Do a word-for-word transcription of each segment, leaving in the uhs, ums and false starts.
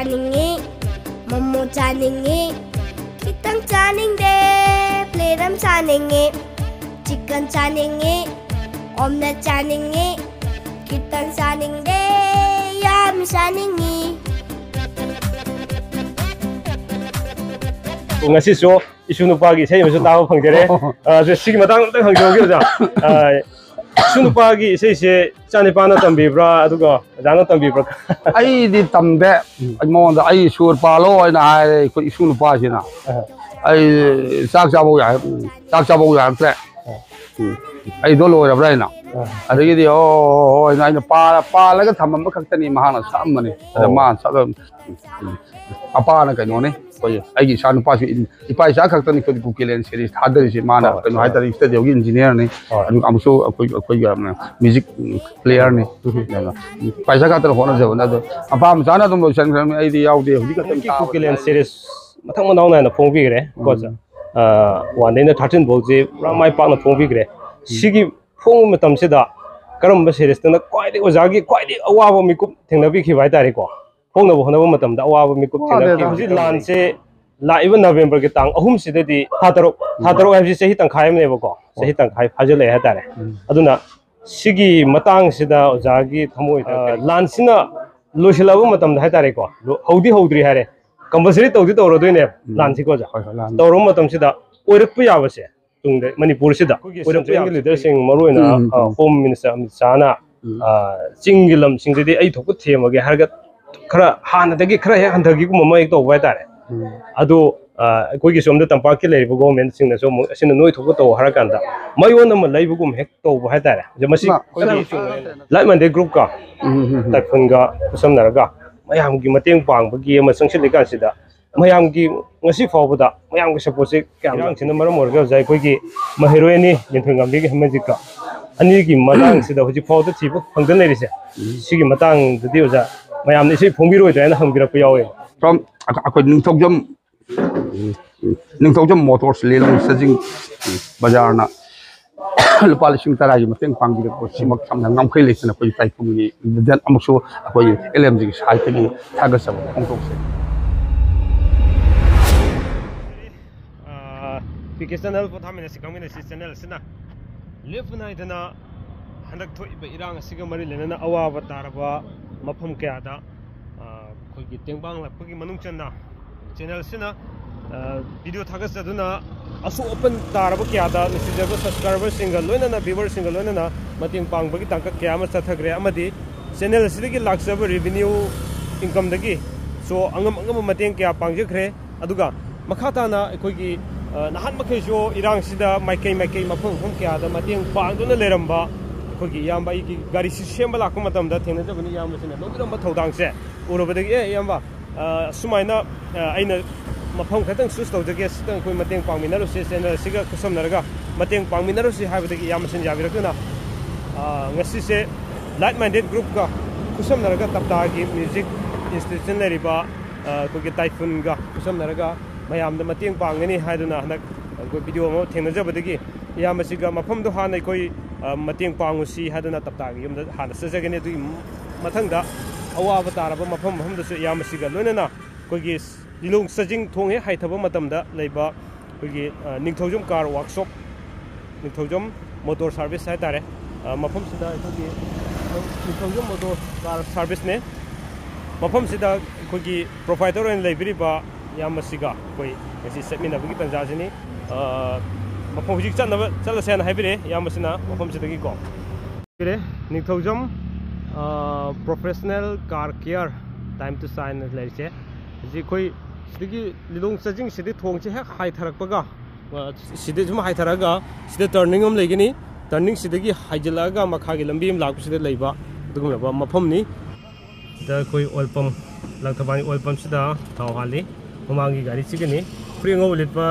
ꯆꯥꯅꯤꯡꯉꯤ, ꯃꯣꯃꯣ ꯆꯥꯅꯤꯡꯉꯤ, ꯈꯤꯇꯪ ꯆꯥꯅꯤꯡꯗꯦ, ꯄ꯭ꯂꯦꯠ ꯑꯃ ꯆꯥꯅꯤꯡꯉꯤ, ꯆꯤꯛꯀꯟ ꯆꯥꯅꯤꯡꯉꯤ, ꯑꯣꯝꯂꯦꯠ ꯆꯥꯅꯤꯡꯉꯤ, ꯈꯤꯇꯪ ꯆꯥꯅꯤꯡꯗꯦ, ꯌꯥꯝ ꯆꯥꯅꯤꯡꯉꯤ꯫ ꯉꯁꯤꯁꯨ ꯏꯁꯨ ꯅꯨꯄꯥꯒꯤ ꯏꯁꯩ ꯑꯃꯁꯨ ꯇꯥꯕ ꯐꯪꯖꯔꯦ꯫ ꯑ, ꯁꯤꯒꯤ ꯃꯇꯥꯡꯗ ꯑꯝꯇꯪ ꯍꯪꯖꯍꯧꯒꯦ ꯑꯣꯖꯥ꯫ ꯑ, ꯏꯁꯨ ꯅꯨꯄꯥꯒꯤ ꯏꯁꯩꯁꯦ ꯏꯆꯥ ꯅꯤꯄꯥꯅ ꯇꯝꯕꯤꯕ꯭ꯔꯥ, ꯑꯗꯨꯒ ꯑꯣꯖꯥꯅ ꯇꯝꯕꯤꯕ꯭ꯔꯥ? ꯑꯩꯗꯤ ꯇꯝꯗꯦ꯫ ꯎꯝ꯫ ꯑꯩ ꯃꯉꯣꯟꯗ "ꯑꯩ ꯁꯨꯔ ꯄꯥꯜꯂꯣ" ꯍꯥꯏꯅ ꯍꯥꯏꯔꯦ ꯑꯩꯈꯣꯏ ꯏꯁꯨ ꯅꯨꯄꯥꯁꯤꯅ꯫ ꯑ꯫ "ꯑꯩ ꯆꯥꯛ ꯆꯥꯐꯧ ꯌꯥ-, ꯆꯥꯛ ꯆꯥꯐꯧ ꯌꯥꯔꯛꯇ꯭ꯔꯦ꯫ ꯑ꯫ ꯎꯝ꯫ ꯑꯩꯗꯣ ꯂꯣꯏꯔꯕ꯭ꯔꯥ?" ꯍꯥꯏꯅ꯫ ꯑ꯫ ꯑꯗꯒꯤꯗꯤ "ꯑꯣ, ꯍꯣꯏ, ꯍꯣꯏ" ꯍꯥꯏꯅ ꯑꯩꯅ ꯄꯥ-, ꯄꯥꯜꯂꯒ ꯊꯝꯃꯝꯕ ꯈꯛꯇꯅꯤ ꯃꯍꯥꯛꯅ ꯁꯛꯑꯝꯕꯅꯤ꯫ ꯑꯗ ꯑꯣ꯫ ꯃꯥꯅ ꯁꯛꯑ-, ꯎꯝ, ꯎꯝ꯫ ꯑꯄꯥꯅ ꯀꯩꯅꯣꯅꯤ, ꯑꯩꯈꯣꯏ ꯑꯩꯒꯤ ꯏꯆꯥ ꯅꯨꯄꯥꯁꯨ ꯏꯟ-, ꯏꯄꯥ ꯏꯆꯥ ꯈꯛꯇꯅꯤ ꯑꯩꯈꯣꯏꯗꯤ ꯀꯨꯀꯤꯂꯦꯟ ꯁꯦꯔꯤꯁ ꯊꯥꯗꯔꯤꯁꯦ꯫ ꯃꯥꯅ ꯍꯣꯏ, ꯀꯩꯅꯣ ꯍꯣꯏ꯫ ꯍꯥꯏꯇꯥꯔꯦ, ꯁ꯭ꯇꯨꯗꯤꯑꯣꯒꯤ ꯏꯟꯖꯤꯅꯤꯌꯔꯅꯤ꯫ ꯍꯣꯏ꯫ ꯑꯗꯨꯒ ꯑꯃꯨꯛꯁꯨ ꯑꯩꯈꯣꯏ, ꯑꯩꯈꯣꯏꯒꯤ, ꯎꯝ, ꯃ꯭ꯌꯨꯖꯤꯛ, ꯎꯝ, ꯄ꯭ꯂꯦꯌꯔꯅꯤ꯫ ꯎꯝ꯫ ꯑꯗꯨꯅ ꯄꯩꯁꯥ ꯈꯛꯇꯅ ꯍꯣꯠꯅꯖꯕꯅꯦ꯫ ꯑꯗꯣ ꯃꯄꯥ ꯃꯆꯥꯅ ꯑꯗꯨꯝ ꯂꯣꯏꯁꯟꯈ꯭ꯔꯕꯅꯤ, ꯑꯩꯗꯤ ꯌꯌꯥꯎꯗꯦ꯫ ꯍꯧꯖꯤꯛ ꯈꯛꯇꯪ ꯍꯧꯖꯤꯛꯀꯤ ꯇꯥꯕ ꯀꯨꯀꯤꯂꯦꯟ ꯉꯥꯏꯔꯤ꯫ ꯁꯦꯔꯤꯁ ꯃꯊꯪ ꯃꯅꯥꯎ ꯅꯥꯏꯅ ꯐꯣꯡꯕꯤꯈ꯭ꯔꯦ꯫ ꯎꯝ꯫ ꯀꯣ, ꯑ, ꯋꯥꯟꯗꯩꯅ ꯊꯥꯔꯇꯤꯟ ꯐꯥꯎꯁꯤ ꯄꯨꯔꯥ ꯃꯥꯏ ꯄꯥꯛꯅ ꯐꯣꯡꯕꯤꯈ꯭ꯔꯦ꯫ ꯎꯝ꯫ ꯁꯤꯒꯤ ꯐꯣꯡꯕ ꯃꯇꯝꯁꯤꯗ ꯀꯔꯝꯕ ꯁꯦꯔꯤꯁꯇꯅ ꯈ꯭ꯋꯥꯏꯗꯒꯤ ꯑꯣꯖꯥꯒꯤ ꯈ꯭ꯋꯥꯏꯗꯒꯤ ꯑꯋꯥꯕ ꯃꯤꯀꯨꯞ ꯊꯦꯡꯅꯕꯤꯈꯤꯕ ꯍꯥꯏꯇꯥꯔꯦꯀꯣ? ꯐꯣꯡꯅꯕ ꯍꯣꯠꯅꯕ ꯃꯇꯝꯗ ꯑꯋꯥꯕ ꯃꯤꯀꯨꯞ ꯋꯥꯗꯦꯗ ꯊꯦꯡꯅꯈꯤ꯫ ꯍꯧꯖꯤꯛ ꯍꯧꯖꯤꯛ ꯂꯥꯟꯁꯦ ꯂꯥꯛꯏꯕ ꯅꯕꯦꯝꯕꯔꯒꯤ ꯇꯥꯡ ꯑꯍꯨꯝꯁꯤꯗꯗꯤ, ꯊꯥ ꯇꯔꯨꯛ, ꯊꯥ ꯎꯝ꯫ ꯇꯔꯨꯛ ꯍꯥꯏꯕꯁꯤ ꯆꯍꯤ ꯇꯪꯈꯥꯏ ꯑꯃꯅꯦꯕꯀꯣ, ꯆꯍꯤ ꯍꯣꯏ꯫ ꯇꯪꯈꯥꯏ ꯐꯥꯖꯤꯜꯂꯛꯑꯦ ꯍꯥꯏꯇꯥꯔꯦ꯫ ꯎꯝ꯫ ꯑꯗꯨꯅ ꯁꯤꯒꯤ ꯃꯇꯥꯡꯁꯤꯗ ꯑꯣꯖꯥꯒꯤ ꯊꯃꯣꯏꯗ, ꯑ, ꯀꯔꯤ, ꯂꯥꯟꯁꯤꯅ ꯂꯣꯏꯁꯤꯜꯂꯛꯑꯕ ꯃꯇꯝꯗ ꯍꯥꯏꯇꯥꯔꯦꯀꯣ, ꯂꯣ-, ꯍꯧꯗꯤ ꯍꯧꯗ꯭ꯔꯤ ꯍꯥꯏꯔꯦ, ꯀꯝꯄꯜꯁꯔꯤ ꯇꯧꯗꯤ ꯇꯧꯔꯗꯣꯏꯅꯦꯕ ꯎꯝ꯫ ꯂꯥꯟꯁꯤꯀꯣ ꯑꯣꯖꯥ꯫ ꯍꯣꯏ, ꯍꯣꯏ, ꯂꯥꯟ꯫ ꯇꯧꯔꯕ ꯃꯇꯝꯁꯤꯗ ꯑꯣꯏꯔꯛꯄ ꯌꯥꯕꯁꯦ, ꯇꯨꯡꯗ ꯃꯅꯤꯄꯨꯔꯁꯤꯗ ꯑꯩꯈꯣꯏꯒꯤ ꯑꯣꯏꯔꯛꯄ ꯁꯦꯟꯇ꯭ꯔꯦꯜꯒꯤ ꯌꯥꯕꯁꯦ ꯂꯤꯗꯔꯁꯤꯡ, ꯃꯔꯨꯑꯣꯏꯅ, ꯎꯝ, ꯎꯝ, ꯑ, ꯎꯝ꯫ ꯍꯣꯝ ꯃꯤꯅꯤꯁꯇꯔ ꯑꯃꯤꯠ ꯁꯥꯍꯅ, ꯎꯝ꯫ ꯑ, ꯆꯤꯡꯒꯤ ꯂꯝꯁꯤꯡꯗꯨꯗꯤ ꯑꯩ ꯊꯣꯛꯄ ꯊꯦꯝꯃꯒꯦ ꯍꯥꯏꯔꯒ ꯈꯔ ꯍꯥꯟꯅꯗꯒꯤ ꯈꯔ ꯍꯦꯛ ꯍꯟꯊꯈꯤꯒꯨꯝꯕ ꯑꯃ ꯍꯦꯛ ꯇꯧꯕ ꯍꯥꯏꯇꯥꯔꯦ꯫ ꯎꯝ꯫ ꯑꯗꯣ, ꯑ, ꯑꯩꯈꯣꯏꯒꯤ ꯁꯣꯝꯗ ꯇꯝꯄꯥꯛꯀꯤ ꯂꯩꯔꯤꯕ ꯒꯣꯚꯔꯟꯃꯦꯟꯠꯁꯤꯡꯅꯁꯨ ꯑꯃꯨꯛ ꯑꯁꯤꯅ ꯅꯣꯏ ꯊꯣꯛꯄ ꯇꯧ ꯍꯥꯏꯔ ꯀꯥꯟꯗ ꯃꯌꯣꯟ ꯑꯃ ꯂꯩꯕꯒꯨꯝ ꯍꯦꯛ ꯇꯧꯕ ꯍꯥꯏꯇꯥꯔꯦ꯫ ꯑꯗ ꯃꯁꯤ ꯃꯥ, ꯑꯩꯈꯣꯏꯒꯤ ꯂꯥꯏꯠ ꯃꯟꯗꯦ ꯒ꯭ꯔꯨꯞꯀ ꯎꯝ, ꯎꯝ, ꯎꯝ꯫ ꯇꯥꯏꯐꯨꯟꯒ ꯈꯨꯠꯁꯝꯅꯔꯒ ꯃꯌꯥꯝꯒꯤ ꯃꯇꯦꯡ ꯄꯥꯡꯕꯒꯤ ꯑꯃ ꯆꯪꯁꯤꯜꯂꯤꯀꯥꯟꯁꯤꯗ ꯃꯌꯥꯝꯒꯤ ꯉꯁꯤ ꯐꯥꯎꯕꯗ ꯃꯌꯥꯝꯒꯤ ꯁꯞꯄꯣꯔꯠꯁꯦ ꯀꯌꯥꯝ ꯏꯔꯥꯡꯁꯤꯅ ꯃꯔꯝ ꯑꯣꯏꯔꯒ ꯑꯣꯖꯥ ꯑꯩꯈꯣꯏꯒꯤ ꯃꯍꯩꯔꯣꯏ ꯑꯅꯤ, ꯂꯤꯟꯊꯣꯏ ꯉꯝꯕꯤꯒ ꯍꯦꯃꯟꯖꯤꯠꯀ ꯑꯅꯤꯒꯤ ꯃꯇꯥꯡꯁꯤꯗ ꯍꯧꯖꯤꯛ ꯐꯥꯎꯕꯗ ꯊꯤꯕ ꯐꯪꯗꯅ ꯂꯩꯔꯤꯁꯦ, ꯎꯝ꯫ ꯁꯤꯒꯤ ꯃꯇꯥꯡꯗꯗꯤ ꯑꯣꯖꯥ ꯃꯌꯥꯝꯅ ꯏꯁꯩ ꯐꯣꯡꯕꯤꯔꯣꯏꯗ꯭ꯔꯥ ꯍꯥꯏꯅ ꯍꯪꯕꯤꯔꯛꯄ ꯌꯥꯎꯋꯦꯕ꯫ From ꯑꯩꯈꯣꯏ ꯅꯤꯡꯊꯧꯖꯝ, ꯅꯤꯡꯊꯧꯖꯝ ꯃꯣꯇꯣꯔꯁ ꯂꯤꯂꯣꯡ ꯁꯖꯤꯡ ꯕꯖꯥꯔꯅ ꯂꯨꯄꯥ ꯂꯤꯁꯤꯡ ꯇꯔꯥꯒꯤ ꯃꯇꯦꯡ ꯄꯥꯡꯕꯤꯔꯛꯄ ꯁꯤꯃꯛ ꯌꯥꯝꯅ ꯉꯝꯈꯩ ꯂꯩꯇꯅ ꯑꯩꯈꯣꯏꯒꯤ ꯇꯥꯏꯐꯨꯟꯒꯤ ꯗꯦꯟ ꯑꯃꯨꯛꯁꯨ ꯑꯩꯈꯣꯏ ꯑꯦꯜ ꯑꯦꯝ ꯖꯤꯒꯤ ꯁꯥꯏꯠꯇꯒꯤ ꯊꯥꯒꯠꯆꯕ ꯐꯣꯡꯗꯣꯛꯆꯩ꯫ ꯄꯤ ꯀꯦ ꯆꯦꯅꯦꯜ ꯄꯣꯊꯥꯃꯤꯟꯅꯁꯤ ꯈꯪꯃꯤꯟꯅꯁꯤ ꯆꯦꯅꯦꯜ ꯑꯁꯤꯅ ꯂꯦꯞꯄ ꯅꯥꯏꯗꯅ ꯍꯟꯗꯛ ꯊꯣꯛꯏꯕ ꯏꯔꯥꯡ ꯑꯁꯤꯒ ꯃꯔꯤ ꯂꯩꯅꯅ ꯑꯋꯥꯕ ꯇꯥꯔꯕ ꯃꯐꯝ ꯀꯌꯥꯗ ꯑꯩꯈꯣꯏꯒꯤ ꯇꯦꯡꯕꯥꯡꯂꯛꯄꯒꯤ ꯃꯅꯨꯡ ꯆꯟꯅ ꯆꯦꯅꯦꯜꯁꯤꯅ ꯚꯤꯗꯤꯑꯣ ꯊꯥꯒꯠꯆꯗꯨꯅ ꯑꯁꯣꯛ ꯑꯄꯟ ꯇꯥꯔꯕ ꯀꯌꯥꯗ ꯅꯨꯡꯁꯤꯖꯕ ꯁꯕꯁꯀ꯭ꯔꯥꯏꯕꯔꯁꯤꯡꯒ ꯂꯣꯏꯅꯅ ꯚ꯭ꯌꯨꯋꯔꯁꯤꯡꯒ ꯂꯣꯏꯅꯅ ꯃꯇꯦꯡ ꯄꯥꯡꯕꯒꯤ ꯇꯥꯡꯀꯛ ꯀꯌꯥ ꯑꯃ ꯆꯠꯊꯈ꯭ꯔꯦ꯫ ꯑꯃꯗꯤ ꯆꯦꯅꯦꯜ ꯑꯁꯤꯗꯒꯤ ꯂꯥꯛꯆꯕ ꯔꯦꯚꯤꯅ꯭ꯌꯨ ꯏꯟꯀꯝꯗꯒꯤ ꯁꯣ ꯑꯉꯝ ꯑꯉꯝꯕ ꯃꯇꯦꯡ ꯀꯌꯥ ꯄꯥꯡꯖꯈ꯭ꯔꯦ꯫ ꯑꯗꯨꯒ ꯃꯈꯥ ꯇꯥꯅ ꯑꯩꯈꯣꯏꯒꯤ ꯅꯍꯥꯟ ꯃꯈꯩꯁꯨ ꯏꯔꯥꯡꯁꯤꯗ ꯃꯥꯏꯀꯩ ꯃꯥꯏꯀꯩ ꯃꯐꯝ ꯃꯐꯝ ꯀꯌꯥꯗ ꯃꯇꯦꯡ ꯄꯥꯡꯗꯨꯅ ꯂꯩꯔꯝꯕ ꯑꯩꯈꯣꯏꯒꯤ ꯏꯌꯥꯝꯕ ꯑꯩꯒꯤ ꯒꯥꯔꯤꯁꯤ ꯁꯦꯝꯕ ꯂꯥꯛꯄ ꯃꯇꯝꯗ ꯊꯦꯡꯅꯖꯕꯅꯤ꯫ ꯏꯌꯥꯝꯕꯁꯤꯅ ꯂꯧꯕꯤꯔꯝꯕ ꯊꯧꯗꯥꯡꯁꯦ ꯎꯔꯨꯕꯗꯒꯤ ꯑꯦ ꯏꯌꯥꯝꯕ ꯁꯨꯃꯥꯏꯅ ꯑꯩꯅ ꯃꯐꯝ ꯈꯛꯇꯪ ꯆꯨꯁ ꯇꯧꯖꯒꯦ, ꯁꯤꯇꯪ ꯑꯩꯈꯣꯏ ꯃꯇꯦꯡ ꯄꯥꯡꯃꯤꯟꯅꯔꯨꯁꯤ, ꯆꯦꯅꯦꯜ ꯑꯁꯤꯒ ꯈꯨꯠꯁꯝꯅꯔꯒ ꯃꯇꯦꯡ ꯄꯥꯡꯃꯤꯟꯅꯔꯨꯁꯤ ꯍꯥꯏꯕꯗꯒꯤ ꯏꯌꯥꯝꯕꯁꯤꯅ ꯌꯥꯕꯤꯔꯛꯇꯨꯅ ꯉꯁꯤꯁꯦ ꯂꯥꯏꯛ ꯃꯥꯏꯟꯗꯦꯠ ꯒ꯭ꯔꯨꯞꯀ ꯈꯨꯠꯁꯝꯅꯔꯒ ꯇꯞꯇꯥꯒꯤ ꯃ꯭ꯌꯨꯖꯤꯛ ꯏꯟꯁꯇꯤꯇ꯭ꯌꯨꯁꯟ ꯂꯩꯔꯤꯕ ꯑꯩꯈꯣꯏꯒꯤ ꯇꯥꯏꯐꯨꯟꯒ ꯈꯨꯠꯁꯝꯅꯔꯒ ꯃꯌꯥꯝꯗ ꯃꯇꯦꯡ ꯄꯥꯡꯒꯅꯤ ꯍꯥꯏꯗꯨꯅ ꯍꯟꯗꯛ ꯑꯩꯈꯣꯏ ꯚꯤꯗꯤꯑꯣ ꯑꯃ ꯊꯦꯡꯅꯖꯕꯗꯒꯤ ꯏꯌꯥꯝꯕꯁꯤꯒ ꯃꯐꯝꯗꯣ ꯍꯥꯟꯅ ꯑꯩꯈꯣꯏ ꯃꯇꯦꯡ ꯄꯥꯡꯉꯨꯁꯤ ꯍꯥꯏꯗꯨꯅ ꯇꯞꯇꯥꯒꯤ ꯌꯨꯝꯗ ꯍꯥꯟꯅ ꯆꯠꯆꯒꯅꯤ꯫ ꯑꯗꯨꯒꯤ ꯃꯊꯪꯗ ꯑꯋꯥꯕ ꯇꯥꯔꯕ ꯃꯐꯝ ꯃꯐꯝꯗꯁꯨ ꯏꯌꯥꯝꯕꯁꯤꯒ ꯂꯣꯏꯅꯅ ꯑꯩꯈꯣꯏꯒꯤ ꯂꯤꯂꯣꯡ ꯆꯥꯖꯤꯡ ꯊꯣꯡ ꯍꯦꯛ ꯍꯥꯏꯊꯕ ꯃꯇꯝꯗ ꯂꯩꯕ ꯑꯩꯈꯣꯏꯒꯤ ꯅꯤꯡꯊꯧꯖꯝ ꯀꯥꯔ ꯋꯥꯛꯁꯣꯞ, ꯅꯤꯡꯊꯧꯖꯝ ꯃꯣꯇꯣꯔ ꯁꯥꯔꯚꯤꯁ ꯍꯥꯏꯇꯥꯔꯦ꯫ ꯃꯐꯝꯁꯤꯗ ꯑꯩꯈꯣꯏꯒꯤ ꯅꯤꯡꯊꯧꯖꯝ ꯃꯣꯇꯣꯔ ꯀꯥꯔ ꯁꯥꯔꯚꯤꯁꯅꯦ꯫ ꯃꯐꯝꯁꯤꯗ ꯑꯩꯈꯣꯏꯒꯤ ꯄ꯭ꯔꯣꯄꯥꯏꯇꯔ ꯑꯣꯏꯅ ꯂꯩꯕꯤꯔꯤꯕ ꯏꯌꯥꯝꯕꯁꯤꯒ ꯑꯩꯈꯣꯏ ꯉꯁꯤ ꯆꯠꯃꯤꯟꯅꯕꯒꯤ ꯇꯥꯟꯖꯥꯁꯤꯅꯤ꯫ ꯃꯐꯝ ꯍꯧꯖꯤꯛ ꯆꯠꯅꯕ ꯆꯠꯂꯁꯦꯅ ꯍꯥꯏꯕꯤꯔꯦ ꯏꯌꯥꯝꯕꯁꯤꯅ ꯃꯐꯝꯁꯤꯗꯒꯤꯀꯣ꯫ ꯅꯤꯡꯊꯧꯖꯝ ꯄ꯭ꯔꯣꯐꯦꯁꯅꯦꯜ ꯀꯥꯔ ꯀꯤꯌꯔ ꯇꯥꯏꯝ ꯇꯨ ꯁꯥꯏꯟ ꯂꯩꯔꯤꯁꯦ꯫ ꯍꯧꯖꯤꯛ ꯑꯩꯈꯣꯏ ꯁꯤꯗꯒꯤ ꯂꯤꯂꯣꯡ ꯆꯥꯖꯤꯡꯁꯤꯗꯒꯤ ꯊꯣꯡꯁꯦ ꯍꯦꯛ ꯍꯥꯏꯊꯔꯛꯄꯒ ꯁꯤꯗ ꯁꯨꯝ ꯍꯥꯏꯊꯔꯛꯑꯒ ꯁꯤꯗ ꯇꯔꯅꯤꯡ ꯑꯃ ꯂꯩꯒꯅꯤ꯫ ꯇꯔꯅꯤꯡꯁꯤꯗꯒꯤ ꯍꯥꯏꯖꯤꯜꯂꯛꯑꯒ ꯃꯈꯥꯒꯤ ꯂꯝꯕꯤ ꯑꯃ ꯂꯥꯛꯄꯁꯤꯗ ꯂꯩꯕ ꯑꯗꯨꯒꯨꯝꯂꯕ ꯃꯐꯝꯅꯤ꯫ ꯁꯤꯗ ꯑꯩꯈꯣꯏ ꯑꯣꯏꯜ ꯄꯝ, ꯂꯪꯊꯕꯥꯜꯒꯤ ꯑꯣꯏꯜ ꯄꯝꯁꯤꯗ ꯊꯥꯎ ꯍꯥꯜꯂꯤ꯫ ꯃꯃꯥꯡꯒꯤ ꯒꯥꯔꯤꯁꯤꯒꯅꯤ꯫ ꯐꯨꯔꯤꯠ ꯑꯉꯧꯕ ꯂꯤꯠꯄ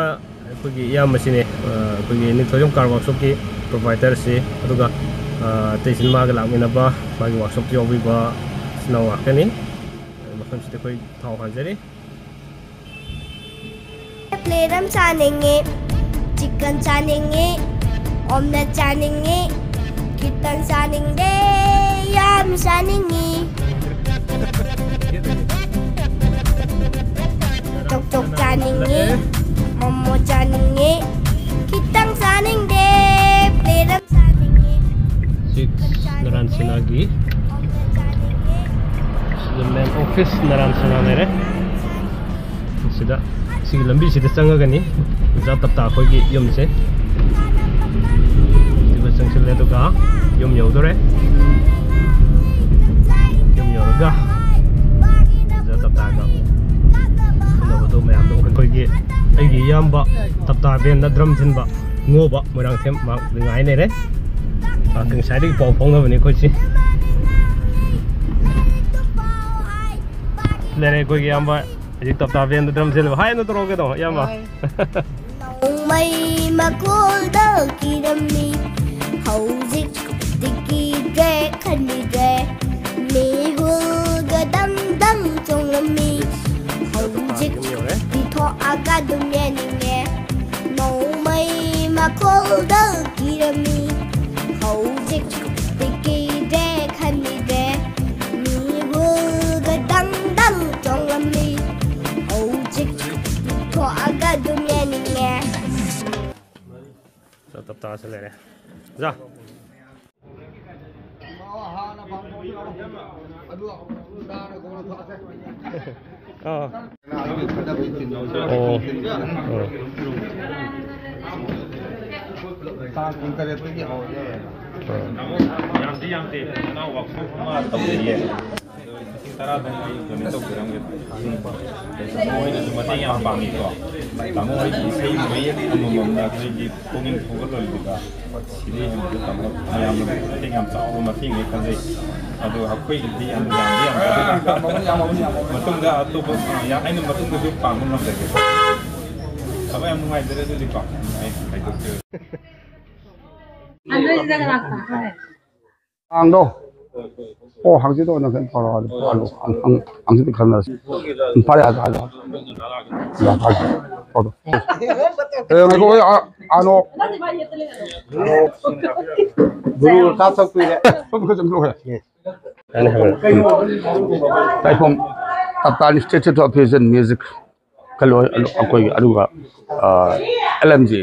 ꯑꯩꯈꯣꯏꯒꯤ ꯏꯌꯥꯝꯕꯁꯤꯅꯦ, ꯑꯩꯈꯣꯏꯒꯤ ꯅꯤꯡꯊꯧꯖꯝ ꯀꯥꯔ ꯋꯥꯛꯁꯣꯞꯀꯤ ꯄ꯭ꯔꯣꯄꯥꯏꯇꯔꯁꯤ꯫ ꯑꯗꯨꯒ ꯑꯇꯩꯁꯤꯅ ꯃꯥꯒ ꯂꯥꯛꯃꯤꯟꯅꯕ, ꯃꯥꯒꯤ ꯋꯥꯛꯁꯣꯞꯇ ꯌꯥꯎꯕꯤꯕ ꯏꯆꯤꯟ ꯏꯅꯥꯎ ꯉꯥꯛꯇꯅꯤ꯫ ꯃꯐꯝꯁꯤꯗ ꯑꯩꯈꯣꯏ ꯊꯥꯎ ꯍꯥꯟꯖꯔꯤ꯫ ꯄ꯭ꯂꯦꯠ ꯑꯃ ꯆꯥꯅꯤꯡꯉꯦ, ꯆꯤꯛꯀꯟ ꯆꯥꯅꯤꯡꯉꯦ, ꯑꯣꯝꯂꯦꯠ ꯆꯥꯅꯤꯡꯉꯤ, ꯈꯤꯇꯪ ꯆꯥꯅꯤꯡꯗꯦ, ꯌꯥꯝ ꯆꯥꯅꯤꯡꯉꯤ꯫ ꯆꯣꯛ ꯆꯣꯛ ꯆꯥꯅꯤꯡꯉꯤ, ꯃꯣꯃꯣ ꯆꯥꯅꯤꯡꯉꯤ, ꯈꯤꯇꯪ ꯆꯥꯅꯤꯡꯗꯦ, ꯄ꯭ꯂꯦꯠ ꯑꯃ ꯆꯥꯅꯤꯡꯉꯤ꯫ ꯁꯤꯛꯁ ꯅꯔꯥꯟ ꯁꯤꯅꯥꯒꯤ ꯃꯦꯟ ꯑꯣꯐꯤꯁ ꯅꯔꯥꯟ ꯁꯤꯅꯥ ꯂꯩꯔꯦ꯫ ꯁꯤꯗ, ꯁꯤꯒꯤ ꯂꯝꯕꯤꯁꯤꯗ ꯆꯪꯉꯒꯅꯤ ꯑꯣꯖꯥ ꯇꯞꯇꯥ ꯑꯩꯈꯣꯏꯒꯤ ꯌꯨꯝꯁꯦ꯫ ꯁꯤꯗ ꯆꯪꯁꯤꯜꯂꯦ, ꯑꯗꯨꯒ ꯌꯨꯝ ꯌꯧꯗꯣꯔꯦ꯫ ꯌꯨꯝ ꯌꯧꯔꯒ ꯑꯣꯖꯥ ꯇꯞꯇꯥꯒ ꯎꯅꯕꯗꯣ ꯃꯌꯥꯝꯗꯣ, ꯑꯩꯈꯣꯏꯒꯤ, ꯑꯩꯒꯤ ꯏꯌꯥꯝꯕ ꯇꯞꯇꯥ ꯕꯦꯟꯗ ꯗ꯭ꯔꯝ ꯊꯤꯟꯕ ꯉꯣꯕ ꯃꯣꯏꯔꯥꯡꯊꯦꯝ ꯃꯥ ꯉꯥꯏ ꯂꯩꯔꯦ꯫ ꯃꯥ ꯉꯁꯥꯏꯗꯒꯤ ꯄꯥꯎ ꯐꯥꯎꯅꯕꯅꯤ ꯑꯩꯈꯣꯏꯁꯤ꯫ ꯂꯩꯔꯦ ꯑꯩꯈꯣꯏꯒꯤ ꯏꯌꯥꯝꯕ ꯍꯧꯖꯤꯛ ꯇꯞꯇꯥ ꯕꯦꯟꯗ ꯗ꯭ꯔꯝ ꯊꯤꯜꯂꯤꯕ꯫ ꯍꯥꯏ ꯑꯗꯨ ꯇꯧꯔꯛꯑꯣ ꯀꯩꯅꯣ, ꯏꯌꯥꯝꯕ꯫ ꯅꯣꯡꯃꯩ ꯃꯈꯣꯜꯗ ꯀꯤꯔꯝꯃꯤ, ꯍꯧꯖꯤꯛꯇꯤ ꯀꯤꯗ꯭ꯔꯦ ꯈꯟꯕꯤꯗ꯭ꯔꯦ, ꯃꯤꯍꯨꯜꯒ ꯗꯪ ꯗꯪ ꯆꯣꯡꯂꯝꯃꯤ, ꯍꯧꯖꯤꯛ ꯊꯣꯛꯑꯒ ꯑꯗꯨꯝ ꯌꯦꯡꯅꯤꯡꯉꯦ꯫ ꯅꯣꯡꯃꯩ ꯃꯈꯣꯜꯗ ꯀꯤꯔꯝꯃꯤ, ꯍꯧꯖꯤꯛꯇꯤ ꯀꯤꯗ꯭ꯔꯦ ꯈꯟꯕꯤꯗ꯭ꯔꯦ, ꯃꯤꯍꯨꯜꯒ ꯗꯪ ꯗꯪ ꯆꯣꯡꯂꯝꯃꯤ, ꯍꯧꯖꯤꯛ ꯊꯣꯛꯑꯒ ꯑꯗꯨꯝ ꯌꯦꯡꯅꯤꯡꯉꯦ꯫ ꯇꯞ ꯇꯥꯁꯤ ꯂꯩꯔꯦ꯫ ꯖꯥ꯫ ꯑꯥ꯫ ꯑꯣ꯫ ꯑꯣ꯫ ꯇꯥꯡ ꯀꯨꯟꯇꯔꯦꯠꯇꯒꯤ ꯍꯧꯔꯒ꯫ ꯑꯣ꯫ ꯌꯥꯝꯗꯤ ꯌꯥꯝꯗꯦ꯫ ꯅꯅꯥꯎ ꯋꯥꯛꯁꯣꯞ ꯑꯃ ꯇꯧꯖꯩꯌꯦ꯫ ꯑꯗꯣ ꯂꯤꯁꯤꯡ ꯇꯔꯥꯗꯪ ꯑꯩ ꯗꯣꯅꯦꯠ ꯇꯧꯖꯔꯝꯒꯦ꯫ ꯃꯣꯏꯅꯁꯨ ꯃꯇꯦꯡ ꯌꯥꯝ ꯄꯥꯡꯉꯤꯀꯣ꯫ ꯇꯥꯃꯣ ꯍꯣꯏꯒꯤ ꯏꯁꯩ ꯃꯌꯦꯛ ꯑꯃꯃꯝꯅ ꯑꯩꯈꯣꯏꯒꯤ ꯄꯨꯛꯅꯤꯡ ꯊꯧꯒꯠꯂꯣꯏꯕꯗ ꯁꯤꯗꯤ ꯇꯥꯃꯣ ꯃꯌꯥꯝꯅ ꯃꯇꯦꯡ ꯌꯥꯝ ꯆꯥꯎꯕ ꯃꯇꯦꯡꯅꯦ ꯈꯟꯖꯩ꯫ ꯑꯗꯣ ꯑꯩꯈꯣꯏꯒꯤꯗꯤ ꯌꯥꯝ ꯌꯥꯝꯗꯤ ꯌꯥꯝꯖꯗꯦ꯫ ꯃꯇꯨꯡꯗ ꯑꯇꯣꯞꯄ, ꯑ, ꯌꯥ-, ꯑꯩꯅ ꯃꯇꯨꯡꯗꯁꯨ ꯄꯥꯡꯕ ꯉꯝꯖꯒꯦ꯫ ꯊꯕꯛ ꯌꯥꯝ ꯅꯨꯡꯉꯥꯏꯖꯔꯦ ꯑꯗꯨꯗꯤꯀꯣ꯫ ꯑꯩ ꯍꯥꯏꯗꯣꯛꯆꯔꯦ꯫ ꯑꯗꯨ ꯁꯤꯗ ꯂꯥꯛꯄ꯫ ꯀꯥꯡꯗꯣ? ꯑꯣ, ꯍꯪꯆꯤꯠ ꯑꯣꯏꯅ ꯀꯩꯅꯣ ꯇꯧꯔꯣ, ꯑꯗꯨ ꯄꯣꯠꯂꯣ꯫ ꯍꯪ-, ꯍꯪ-, ꯍꯪꯆꯤꯠꯇꯤ ꯈꯟꯅꯔꯁꯤ꯫ ꯎꯝ, ꯐꯔꯦ, ꯑꯗꯨ ꯍꯥꯏꯔꯣ꯫ ꯌꯥ, ꯐꯔꯦ꯫ ꯄꯣꯠꯇꯣ꯫ ꯑꯦ, ꯉꯥꯏꯈꯣ, ꯑꯩ, ꯑ, ꯑꯅꯣꯛ꯫ ꯒꯨꯔꯨ ꯀꯥꯞꯊꯣꯛꯄꯤꯔꯦ꯫ ꯇꯥꯏꯐꯝ ꯇꯞꯇꯥꯟ ꯏꯟꯁꯇꯤꯇ꯭ꯌꯨꯠ ꯑꯣꯐ ꯐꯦꯁꯟ ꯃ꯭ꯌꯨꯖꯤꯛ ꯈꯜꯂꯣꯏ꯫ ꯑꯗꯨ ꯑꯩꯈꯣꯏꯒꯤ, ꯑꯗꯨꯒ L M G,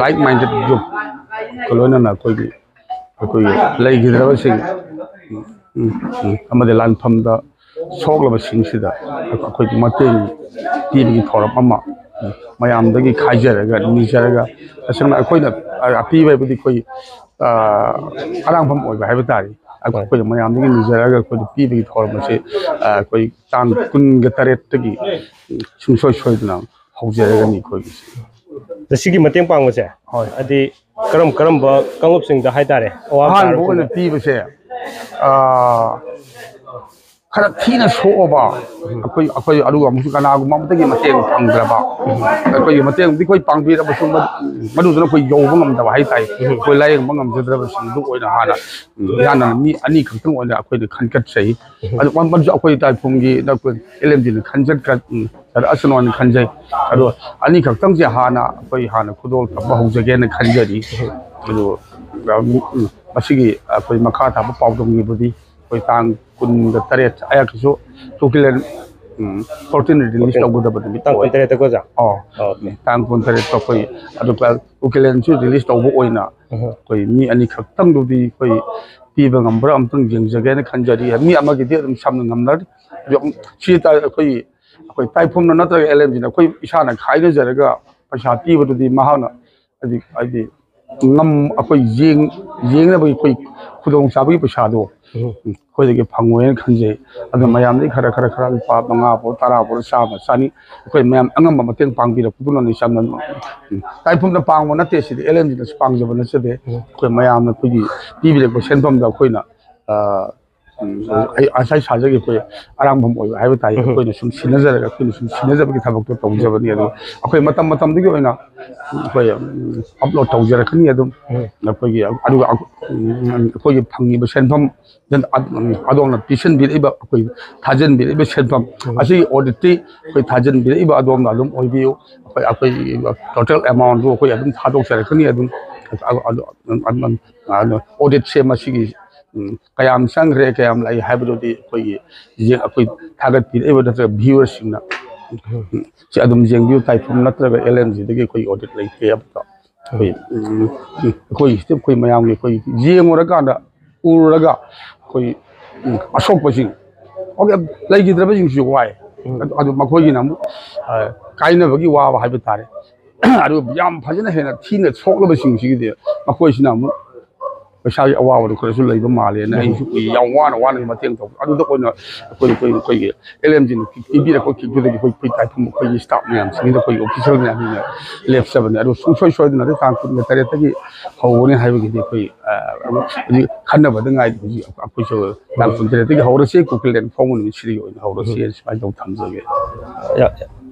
like minded ꯒ꯭ꯔꯨꯞꯀ ꯂꯣꯏꯅꯅ ꯑꯩꯈꯣꯏꯒꯤ, ꯑꯩꯈꯣꯏꯒꯤ ꯂꯩꯈꯤꯗ꯭ꯔꯕꯁꯤꯡ, ꯎꯝ, ꯎꯝ, ꯑꯃꯗꯤ ꯂꯥꯟꯐꯝꯗ ꯁꯣꯛꯂꯕꯁꯤꯡꯁꯤꯗ ꯑꯩꯈꯣꯏꯒꯤ ꯃꯇꯦꯡ ꯄꯤꯕꯒꯤ ꯊꯧꯔꯝ ꯑꯃ ꯃꯌꯥꯝꯗꯒꯤ ꯈꯥꯏꯖꯔꯒ, ꯅꯤꯖꯔꯒ, ꯇꯁꯦꯡꯅ ꯑꯩꯈꯣꯏꯅ ꯑꯄꯤꯕ ꯍꯥꯏꯕꯗꯤ ꯑꯩꯈꯣꯏ, ꯑ, ꯑꯔꯥꯡꯐꯝ ꯑꯣꯏꯕ ꯍꯥꯏꯕ ꯇꯥꯔꯦ꯫ ꯑꯩꯈꯣꯏꯅ ꯃꯌꯥꯝꯗꯒꯤ ꯅꯤꯖꯔꯒ ꯑꯩꯈꯣꯏꯅ ꯄꯤꯕꯒꯤ ꯊꯧꯔꯝ ꯑꯁꯤ, ꯑ, ꯑꯩꯈꯣꯏ ꯇꯥꯡ ꯀꯨꯟꯒ ꯇꯔꯦꯠꯇꯒꯤ ꯁꯨꯡꯁꯣꯏ ꯁꯣꯏꯗꯅ ꯍꯧꯖꯔꯒꯅꯤ ꯑꯩꯈꯣꯏꯒꯤꯁꯦ꯫ ꯑꯗ ꯁꯤꯒꯤ ꯃꯇꯦꯡ ꯄꯥꯡꯕꯁꯦ, ꯍꯣꯏ꯫ ꯍꯥꯏꯗꯤ ꯀꯔꯝ ꯀꯔꯝꯕ ꯀꯥꯡꯂꯨꯞꯁꯤꯡꯗ ꯍꯥꯏꯇꯥꯔꯦ, ꯑꯋꯥꯕ ꯑꯍꯥꯟꯕ ꯇꯥꯔꯕꯁꯤꯡꯗ? ꯑꯣꯏꯅ ꯄꯤꯕꯁꯦ, ꯑ, ꯈꯔ ꯊꯤꯅ ꯁꯣꯛꯑꯕ, ꯑꯩꯈꯣꯏ, ꯑꯩꯈꯣꯏ ꯑꯗꯨꯒ ꯑꯃꯨꯛꯁꯨ ꯀꯅꯥꯒꯨꯝꯕ ꯑꯃꯠꯇꯒꯤ ꯃꯇꯦꯡ ꯐꯪꯗ꯭ꯔꯕ, ꯑꯩꯈꯣꯏꯒꯤ ꯃꯇꯦꯡꯗꯤ ꯑꯩꯈꯣꯏ ꯄꯥꯡꯕꯤꯔꯕꯁꯨ, ꯃꯗꯨ-, ꯃꯗꯨꯗꯨꯅ ꯑꯩꯈꯣꯏ ꯌꯧꯕ ꯉꯝꯗꯕ ꯍꯥꯏꯇꯥꯔꯦ꯫ ꯑꯩꯈꯣꯏ ꯂꯥꯏꯌꯦꯡꯕ ꯉꯝꯖꯗ꯭ꯔꯕꯁꯤꯡꯗꯨ ꯑꯣꯏꯅ ꯍꯥꯟꯅ, ꯎꯝ, ꯏꯍꯥꯟ ꯍꯥꯟꯅ ꯃꯤ ꯑꯅꯤ ꯈꯛꯇꯪ ꯑꯣꯏꯅ ꯑꯩꯈꯣꯏꯅ ꯈꯟꯒꯠꯆꯩ꯫ ꯑꯗꯨ ꯃ-, ꯃꯗꯨꯁꯨ ꯑꯩꯈꯣꯏ ꯇꯥꯏꯐꯨꯝꯒꯤ ꯗꯥꯛꯇꯔ ꯑꯦꯜ ꯑꯦꯝ ꯖꯤꯅ ꯈꯟꯖꯠ-, ꯎꯝ, ꯁꯥꯔ ꯑꯁꯅꯣꯅ ꯈꯟꯖꯩ꯫ ꯑꯗꯣ ꯑꯅꯤ ꯈꯛꯇꯪꯁꯦ ꯍꯥꯟꯅ ꯑꯩꯈꯣꯏ ꯍꯥꯟꯅ ꯈꯨꯗꯣꯜ ꯇꯝꯕ ꯍꯧꯖꯒꯦꯅ ꯈꯟꯖꯔꯤ꯫ ꯑꯗꯨ, ꯎꯝ, ꯃꯁꯤꯒꯤ ꯑꯩꯈꯣꯏ ꯃꯈꯥ ꯇꯥꯕ ꯄꯥꯎꯗꯝꯒꯤꯕꯨꯗꯤ ꯑꯩꯈꯣꯏ ꯇꯥꯡ ꯀꯨꯟꯒ ꯇꯔꯦꯠ ꯑꯌꯥꯛꯀꯤꯁꯨ ꯇꯨ ꯀꯤꯂꯟ, ꯎꯝ, ꯐꯣꯔꯇꯤꯟ ꯔꯤꯂꯤꯁ ꯇꯧꯒꯗꯕ ꯅꯨꯃꯤꯠ ꯇꯥꯡ ꯑꯣꯏ꯫ ꯀꯨꯟꯇꯔꯦꯠꯇꯀꯣ, ꯑꯣꯖꯥ? ꯑꯣ, ꯑꯣꯀꯦ꯫ ꯇꯥꯡ ꯀꯨꯟꯇꯔꯦꯠꯇ ꯑꯩꯈꯣꯏ ꯑꯗꯨꯒ ꯎꯀꯤꯂꯦꯟꯁꯨ ꯔꯤꯂꯤꯁ ꯇꯧꯕ ꯑꯣꯏꯅ ꯎꯝ꯫ ꯑꯩꯈꯣꯏ ꯃꯤ ꯑꯅꯤꯈꯛꯇꯪꯗꯨꯗꯤ ꯑꯩꯈꯣꯏ ꯄꯤꯕ ꯉꯝꯕ꯭ꯔꯥ ꯑꯝꯇꯪ ꯌꯦꯡꯖꯒꯦꯅ ꯈꯟꯖꯔꯤ꯫ ꯃꯤ ꯑꯃꯒꯤꯗꯤ ꯑꯗꯨꯝ ꯁꯝꯅ ꯉꯝꯅꯔꯤ꯫ ꯑꯗꯨ ꯁꯤ ꯇꯥꯔꯦ ꯑꯩꯈꯣꯏ, ꯑꯩꯈꯣꯏ ꯇꯥꯏꯐꯨꯝꯅ ꯅꯠꯇ꯭ꯔꯒ ꯑꯦꯜ ꯑꯦꯝ ꯖꯤꯅ ꯑꯩꯈꯣꯏ ꯏꯁꯥꯅ ꯈꯥꯏꯅꯖꯔꯒ ꯄꯩꯁꯥ ꯄꯤꯕꯗꯨꯗꯤ ꯃꯍꯥꯛꯅ ꯍꯥꯏꯗꯤ, ꯍꯥꯏꯗꯤ ꯉꯝ-, ꯑꯩꯈꯣꯏ ꯌꯦꯡ-, ꯌꯦꯡꯅꯕꯒꯤ ꯑꯩꯈꯣꯏ ꯈꯨꯗꯣꯡꯆꯥꯕꯒꯤ ꯄꯩꯁꯥꯗꯣ ꯎꯝ꯫ ꯑꯩꯈꯣꯏꯗꯒꯤ ꯐꯪꯉꯣꯏꯅ ꯈꯟꯖꯩ꯫ ꯑꯗꯨꯅ ꯃꯌꯥꯝꯗꯒꯤ ꯈꯔ, ꯈꯔ, ꯈꯔ ꯂꯨꯄꯥ ꯃꯉꯥ ꯐꯥꯎ, ꯇꯔꯥ ꯐꯥꯎ, ꯆꯥꯝꯃ, ꯆꯅꯤ, ꯑꯩꯈꯣꯏ ꯃꯌꯥꯝ ꯑꯉꯝꯕ ꯃꯇꯦꯡ ꯄꯥꯡꯕꯤꯔꯛꯄꯗꯨꯅ ꯏꯆꯝ ꯆꯝꯅ, ꯎꯝ, ꯇꯥꯏꯐꯨꯝꯗ ꯄꯥꯡꯕ ꯅꯠꯇꯦ, ꯁꯤꯗꯤ ꯑꯦꯜ ꯑꯦꯝ ꯖꯤꯗꯁꯨ ꯄꯥꯡꯖꯕ ꯅꯠꯆꯗꯦ꯫ ꯎꯝ꯫ ꯑꯩꯈꯣꯏ ꯃꯌꯥꯝꯅ ꯑꯩꯈꯣꯏꯒꯤ ꯄꯤꯕꯤꯔꯛꯄ ꯁꯦꯟꯐꯝꯗ ꯑꯩꯈꯣꯏꯅ, ꯑ, ꯑꯩ ꯉꯁꯥꯏ ꯁꯥꯖꯈꯤꯕ ꯑꯩꯈꯣꯏ ꯑꯔꯥꯡꯕꯝ ꯑꯣꯏꯕ ꯍꯥꯏꯕ ꯇꯥꯏ꯫ ꯎꯝ꯫ ꯑꯩꯈꯣꯏꯅ ꯁꯨꯝ ꯁꯤꯟꯅꯖꯔꯒ ꯑꯩꯈꯣꯏꯅ ꯁꯨꯝ ꯁꯤꯟꯅꯖꯕꯒꯤ ꯊꯕꯛꯇꯣ ꯇꯧꯖꯕꯅꯤ꯫ ꯑꯗꯣ ꯑꯩꯈꯣꯏ ꯃꯇꯝ ꯃꯇꯝꯗꯨꯒꯤ ꯑꯣꯏꯅ ꯑꯩꯈꯣꯏ, ꯎꯝ, ꯑꯞꯂꯣꯗ ꯇꯧꯖꯔꯛꯀꯅꯤ ꯑꯗꯨꯝ꯫ ꯎꯝ꯫ ꯑꯩꯈꯣꯏꯒꯤ, ꯑꯗꯨꯒ, ꯎꯝ, ꯑꯩꯈꯣꯏꯒꯤ ꯐꯪꯉꯤꯕ ꯁꯦꯟꯐꯝ, ꯑꯗꯣꯝꯅ ꯄꯤꯁꯤꯟꯕꯤꯔꯛꯏꯕ, ꯑꯩꯈꯣꯏ ꯊꯥꯖꯤꯟꯕꯤꯔꯛꯏꯕ ꯁꯦꯟꯐꯝ, ꯎꯝ꯫ ꯑꯁꯤꯒꯤ ꯑꯣꯗꯤꯠꯇꯤ ꯑꯩꯈꯣꯏ ꯊꯥꯖꯤꯟꯕꯤꯔꯛꯏꯕ ꯑꯗꯣꯝꯅ ꯑꯗꯨꯝ ꯑꯣꯏꯕꯤꯌꯨ꯫ ꯑꯩꯈꯣꯏ, ꯑꯩꯈꯣꯏ ꯇꯣꯇꯦꯜ ꯑꯦꯃꯥꯎꯟꯗꯨ ꯑꯩꯈꯣꯏ ꯑꯗꯨꯝ ꯊꯥꯗꯣꯛꯆꯔꯛꯀꯅꯤ ꯑꯗꯨꯝ꯫ ꯑꯗꯨ, ꯑꯗꯨ, ꯑꯗꯨ, ꯑꯗꯨ, ꯑꯣꯗꯤꯠꯁꯦ ꯃꯁꯤꯒꯤ, ꯎꯝ, ꯀꯌꯥꯝ ꯆꯪꯈ꯭ꯔꯦ, ꯀꯌꯥꯝ ꯂꯥꯛꯏ ꯍꯥꯏꯕꯗꯨꯗꯤ ꯑꯩꯈꯣꯏꯒꯤ ꯌꯦꯡ-, ꯑꯩꯈꯣꯏ ꯊꯥꯒꯠꯄꯤꯔꯛꯏꯕ ꯅꯠꯇ꯭ꯔꯒ ꯚ꯭ꯌꯨꯋꯔꯁꯤꯡꯅ, ꯎꯝ, ꯁꯤ ꯑꯗꯨꯝ ꯌꯦꯡꯕꯤꯌꯨ꯫ ꯇꯥꯏꯐꯝ ꯅꯠꯇ꯭ꯔꯒ ꯑꯦꯜ ꯑꯦꯝ ꯖꯤꯗꯒꯤ ꯑꯩꯈꯣꯏ ꯑꯣꯗꯤꯠ ꯂꯩꯇꯦ ꯑꯃꯠꯇ꯫ ꯑꯩꯈꯣꯏ, ꯎꯝ, ꯑꯩꯈꯣꯏ ꯁꯤꯗ ꯑꯩꯈꯣꯏ ꯃꯌꯥꯝꯒꯤ ꯑꯩꯈꯣꯏ ꯌꯦꯡꯉꯨꯔꯀꯥꯟꯗ ꯎꯔꯨꯔꯒ ꯑꯩꯈꯣꯏ, ꯎꯝ, ꯑꯁꯣꯛꯄꯁꯤꯡ, ꯑꯣꯀꯦ, ꯂꯩꯈꯤꯗ꯭ꯔꯕꯁꯤꯡꯁꯨ ꯋꯥꯏ꯫ ꯎꯝ꯫ ꯑꯗꯨ, ꯑꯗꯨ ꯃꯈꯣꯏꯒꯤꯅ ꯑꯃꯨꯛ, ꯑ, ꯀꯥꯏꯅꯕꯒꯤ ꯋꯥꯕ ꯍꯥꯏꯕ ꯇꯥꯔꯦ꯫ ꯑꯗꯨꯒ ꯌꯥꯝ ꯐꯖꯅ ꯍꯦꯟꯅ ꯊꯤꯅ ꯁꯣꯛꯂꯕꯁꯤꯡꯁꯤꯒꯤꯗꯤ ꯃꯈꯣꯏꯁꯤꯅ ꯑꯃꯨꯛ ꯄꯩꯁꯥꯒꯤ ꯑꯋꯥꯕꯗꯣ ꯈꯔꯁꯨ ꯂꯩꯕ ꯃꯥꯜꯂꯦꯅ ꯎꯝ꯫ ꯑꯩꯁꯨ ꯀꯨꯏ-, ꯌꯥꯝ ꯋꯥꯅ ꯋꯥꯅ ꯃꯇꯦꯡ ꯇꯧꯕ꯫ ꯑꯗꯨꯗ ꯑꯣꯏꯅ ꯑꯩꯈꯣꯏ, ꯑꯩꯈꯣꯏ, ꯑꯩꯈꯣꯏꯒꯤ ꯑꯦꯜ ꯑꯦꯝ ꯖꯤꯅ ꯄꯤꯕꯤꯔꯛꯄ ꯀꯤꯛꯇꯨꯗꯒꯤ ꯑꯩꯈꯣꯏ, ꯑꯩꯈꯣꯏ ꯇꯥꯏꯐꯝ ꯑꯩꯈꯣꯏꯒꯤ ꯁ꯭ꯇꯥꯐ ꯃꯌꯥꯝꯁꯤꯡꯁꯤꯗ ꯑꯩꯈꯣꯏꯒꯤ ꯑꯣꯐꯤꯁꯤꯌꯦꯜ ꯃꯌꯥꯝꯁꯤꯡꯅ ꯂꯦꯞꯆꯕꯅꯦ꯫ ꯑꯗꯣ ꯁꯨꯡꯁꯣꯏ ꯁꯣꯏꯗꯅ ꯑꯗꯨ ꯇꯥꯡ ꯀꯨꯟꯒ ꯇꯔꯦꯠꯇꯒꯤ ꯍꯧꯒꯅꯤ ꯍꯥꯏꯕꯒꯤꯗꯤ ꯑꯩꯈꯣꯏ, ꯑ, ꯍꯧꯖꯤꯛ ꯈꯟꯅꯕꯗ ꯉꯥꯏꯔꯤ꯫ ꯍꯧꯖꯤꯛ ꯑꯩꯈꯣꯏꯁꯨ ꯇꯥꯡ ꯀꯨꯟꯇꯔꯦꯠꯇꯒꯤ ꯍꯧꯔꯁꯤ, ꯀꯨꯀꯤꯜꯂꯦꯟ ꯐꯥꯎꯕ ꯅꯨꯃꯤꯠꯁꯤꯗꯒꯤ ꯑꯣꯏꯅ ꯍꯧꯔꯁꯤ꯫ ꯎꯝ꯫ ꯁꯨꯃꯥꯏꯅ ꯇꯧ ꯊꯝꯖꯒꯦ꯫ ꯌꯥꯝ,